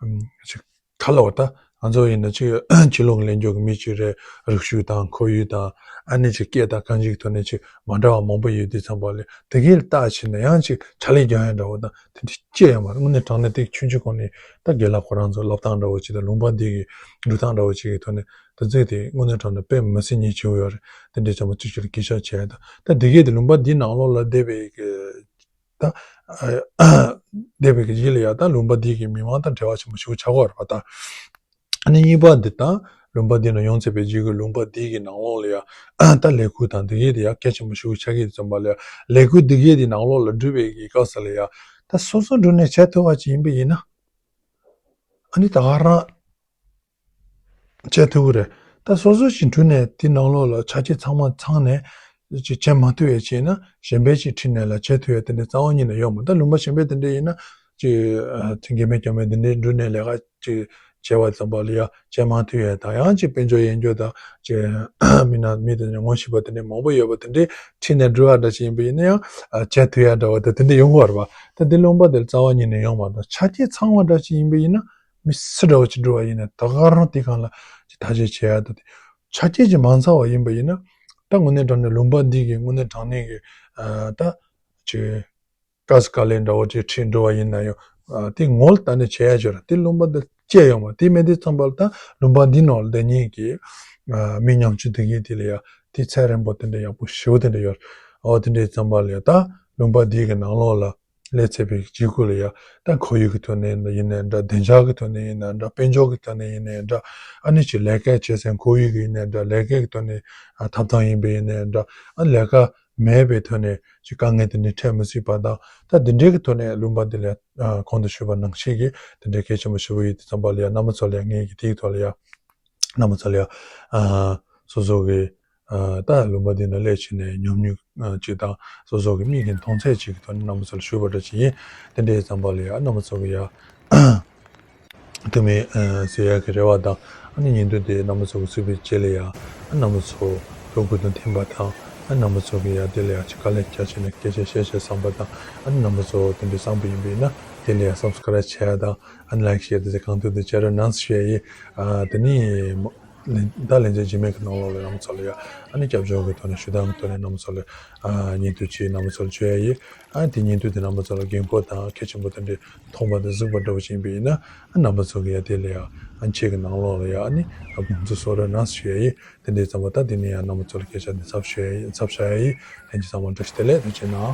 ཨམ་ཅིག་ག་ལབ་དགོས། ད་ང་ཚོ་ཡིན་ན་ཅིག་ཕྱི་ལོགས་ལ་སླེབས་མཁན་གྱི་མི་ཅིག་རེད། རིག་གཞུང་དང་ཁོར་ཡུག་དང་ཨ་ནི་ཅིག་སྐད་དང་གང་ཅིའི་ཐོག་ནས་ཅིག་མ་འདྲ་བ་མང་པོ་ཡོད་དུས་ཙམ་པ་ལ་དེ་གའི་ལ་བལྟས་བྱས་ན་ཡང་ཅིག་ཕྱག་ལས་རྒྱག་ཡ་འདྲ་བོ་དང་དེ་འདྲ་ཅི་ཡང་མ་རེད། དངོས་གནས་དྲང་གནས་དེ་ཆུང་ཆུང་གོང་ནས་ད་རྒན་ལགས་ཁོ་རང་ཚོ་སློབ་སྟངས་འདྲ་བོ་ཅིག་དང་ལུང་པ་འདི་གི་འགྲོ་སྟངས་འདྲ་བོ་ཅིག་གི་ཐོག་ནས་དེ་ཚོ་དེ་དངོས་གནས་དྲང་གནས་དཔེ་མི་སྲིད་ཉེན་ཆེ་བོ་ཡོད་རེད། དེ་འདྲའི་ཙམ་པ་གཅིག་གཅིག་ལ་གུས་ཞབས་བྱས་ཡ་དང་ད་དེ་གའི་དེ་ལུང་པ་འདིའི་ནང་ལོགས་ལ་བསྡད་པའི་གི་ད་ཨ་བསྡད་པའི་གི་རྗེས་ལ་ཡ་ད་ལུང་པ་འདི་གི་མི་མང་དང་འབྲེལ་བ་ཆེན་པོ་ཞིག་ཆགས་ཀྱི་ཡོད་རེད་པ། ད་ཨ་ནི་གཉིས་པ་འདི་ད་ལུང་པ་འདི་ནང་ཡོང་ཚར་བའི་རྗེས་ཀྱི་ལུང་པ་འདི་གི་ནང་ལོགས་ལ་ཡ་ད་ལས་འགུལ་དང་འདི་གའི་དེ་ཡ་གལ་ཆེན་པོ་ཞིག་ཆགས་ཀྱི་ཙམ་པ་ལ་ཡ་ལས་འགུལ་འདི་གའི་དེ་ནང་ལོགས་ལ་འགྲོ་བའི་གི་སྐབས་སུ་ལ་ཡ་ད་སོ་སོ་འགྲོ་ནས་བྱེད་ཐུབ་པ་ཅིག་ཡིན་པ་ཡིན་ན་ཨ་ནི་ད་ག་རང་བྱེད་ཐུབ་ཀྱི་རེད། ད་སོ་སོ་ཞིག་འགྲོ་ནས་དེ་ནང་ལོགས་ལ་ཆ་རྐྱེན་ཚང་མ་ཚང་ནས་ཅིག་བྱེད་མ་ཐུབ་ཡ་བྱས་ན་གཞན་པ་ཅིག་ཁྲིད་ནས་ལ་བྱེད་ཐུབ་ཡ་དེ་འདྲ་རྩ་བ་ཉིད་ནས་ཡོད་མ་རེད། ད་ལུང་པ་གཞན་པ་དེ་འདྲ་ཡིན་ན་ཅིག་ཨ་དེ་དགེ་མེད་སྐྱོན་མེད་དེ་འདྲ་འགྲོ་ནས་ལས་ཀ་ཅིག་ བྱས་པ་ཙམ་པ་ལ་ཡ་བྱེད་མ་ཐུབ་ཡ་དང་། ཡང་ཅིག་དཔལ་འབྱོར་ཡན་འགྱོ་དང་ཅིག་མི་ན་མི་དེ་ངོ་ཤེས་པ་དེ་འདྲ་མང་པོ་ཡོད་པ་དེ་འདྲའི་ཁྲིད་ནས་འགྲོ་བ་འདྲ་ཞིག་ཡིན་པ་ཡིན་ན་ཡང་བྱེད་ཐུབ་ཡ་འདྲ་བ་དེ་དེ་འདྲ་ཡོང་གི་ཡོད་རེད་པ། ད་དེ་ལུང་པ་དེ་ལ་རྩ་བ་ཉིད་ནས་ཡོང་མ་རེད། ཆ་རྐྱེན་ཚང་བ་འདྲ་ཞིག་ཡིན་པ་ཡིན་ན་མི་སུ་འདྲ་བ་ཅིག་འགྲོ་བ་ཡིན་ན་ད་ག་རང་དེ་སྒང་ལ་ཅིག་ཐག་གཅོད་བྱེད་ཡ་དང་། ཆ་རྐྱེན་ཅིག་མ་ཚང་བ་ཡིན་པ་ཡིན་ན་ད་དངོས་གནས་དྲང་གནས་ལུང་པ་འདི་གི་དངོས་གནས་དྲང་གནས་ཀྱི་ཨ་ད་ཅིག་དཀའ་ས་དཀའ་ལས་འདྲ་བོ་ཅིག་ཁྲིད་འགྲོ་བ་ཡིན་ན་ཡང་། ཨ་དེ་ངོ་ལ་ལྟ་ནས་བྱེད་ཡ་ཅིག་ཡོད་རེད། དེ་ལུང་པ་འདི་བཅད་ཡོང་བ་དེ་མེད་དུས་ཙམ་པ་ལ་ད་ལུང་པ་འདི་ནང་ལ་བསྡད་མཁན་གྱི་ཨ་མི་ཉམ་ཆུང་དེ་གའི་དེ་ལ་ཡ་དེ་ཚད་རན་པོ་དེ་འདྲ་ཡག་པོ་ཞེ་པོ་དེ་འདྲ་ཡོད་རེད། འོ་དེ་འདྲའི་ཙམ་པ་ལ་ཡ་ད་ལུང་པ་འདི་གི་ནང་ལོགས་ལ་སླེབས་ཚར་བའི་རྗེས་ཁུལ་ལ་ཡ་ད་ཁོར་ཡུག་གི་ཐོག་ནས་ཡིན་ནའི་འདྲ། བདེ་འཇགས་ཀྱི་ཐོག་ནས་ཡིན་ནའི་འདྲ། དཔལ་འབྱོར་གྱི་ཐོག་ནས་ཡིན་ནའི་འདྲ། ཨ་ནི་ཅིག་ལས་ཀ་བྱེད་སའི་ཁོར་ཡུག་ཡིན་ནའི་འདྲ། ལས་ཀའི་ཐོག་ནས་ཨ་ཐོབ་ཐང་ཡིན་པ་ཡིན་ནའི་འདྲ། ཨ་ལས་ཀ་མེད་པའི་ཐོག་ནས་ཅིག་དཀའ་ངལ་དེ་འདྲ་འཕྲད་མི་སྲིད་པ་དང་། ད་འདི་འདྲའི་གི་ཐོག་ནས་ལུང་པ་འདི་ལ་ཨ་གོང་དུ་ཞུས་པ་ནང་བཞིན་གྱི་དེ་འདྲའི་གལ་ཆེན་པོ་ཞེ་པོ་ཡོད་དུས་ཙམ་པ་ལ་ཡ་རྣམ་པ་ཚོ་ལ་ཡ་ངེད་ཀྱི་དེའི་ཐོག་ལ་ཡ་རྣམ་པ་ཚོ་ལ་ཡ་ཨ་སོ་སོ་གི་ཨ་ད་ལུང་པ་འདི་ནང་སླེབས་བྱས་ནས་ཉམས་མྱོང་ཨ་ཅིག་དང་སོ་སོ་གི་མིག་གིས་མཐོང་ཚད་ཅིག་གི་ཐོག་ནས་རྣམ་པ་ཚོ་ལ་ཞུས་པ་འདྲ་ཅིག་ཡིན། དེ་འདྲའི་ཙམ་པ་ལ་ཡ་རྣམ་པ་ཚོ་གི་ཡ་ཐུགས་སྨོན་ཨ་གསོལ་ཡག་གི་རེ་བ་དང་། ཨ་ནི་བརྙན་ཐུང་དེ་རྣམ་པ་ཚོ་གིས་གཟིགས་པའི་རྗེས་ལ་ཡ་ཨ་རྣམ་པ་ཚོ་ལུང་པ་དང་མཐུན་པ་དང་། ཨ་རྣམ་པ་ཚོ་གིས་ཡ་དེ་ལ་ཡ་ཅིག་དཀའ་ལས་རྒྱག་བྱས་ནས་སྐད་ཆ་བཤད་བཤད་བསམ་པ་དང་། ཨ་ནི་རྣམ་པ་ཚོ་དེ་འདྲའི་བསམ་པ་ཡིན་པ་ཡིན་ན་དེ་ལ་ཡ་སབ་སི་ཀ་རེབ་བྱེད་ཡ་དང་། ཨ་ནི་ལའིག་ཤེར་དེ་ཚོ་གང་ཐུབ་ཐུབ་བྱེད་རོགས་གནང་ཞུ་ཡ་ཡིན། ཨ་དེ་ནི་ལན་ད་ལན་ཆ་རྗེས་མའི་གི་ནང་ལོགས་ལ་རྣམ་པ་ཚོ་ལ་ཡ་ཨ་ནི་སྐྱབས་བཅོལ་གི་ཐོག་ནས་ཞུ་དག་གི་ཐོག་ནས་རྣམ་པ་ཚོ་ལ་ཨ་བརྙན་ཐུང་ཅིག་རྣམ་པ་ཚོ་ལ་བཅོལ་ཡ་ཡིན། ཨ་དེ་བརྙན་ཐུང་དེ་རྣམ་པ་ཚོ་ལ་དགོས་མཁོ་དང་གལ་ཆེན་པོ་དེ་འདྲའི་མཐོང་པ་དང་གཟིགས་པ་འདྲ་བོ་ཅིག་ཡིན་པ་ཡིན་ན། ཨ་རྣམ་པ་ཚོ་གིས་ཡ་དེ་ལ་ཡ་ཨ་ཆེད་ཀྱི་ནང་ལོགས་ལ་ཡ་ཨ་ནི་ཨ་དགོངས་ཚུལ་གསུང་རོགས་གནང་ཞུ་ཡ་ཡིན། དེ་འདྲའི་ཙམ་པ་ད་དེ་ནས་ཡ་རྣམ་པ་ཚོ་ལ་སྐད་ཆ་འདི་ཚབ་ཞུ་ཡ་ཡིན། ཚབ་བྱ་ཡ་ཡིན། ལྷན་རྒྱས་ཚང་མ་བཀྲ་ཤིས་བདེ་ལེགས། ཐུགས་རྗེ་གནང་།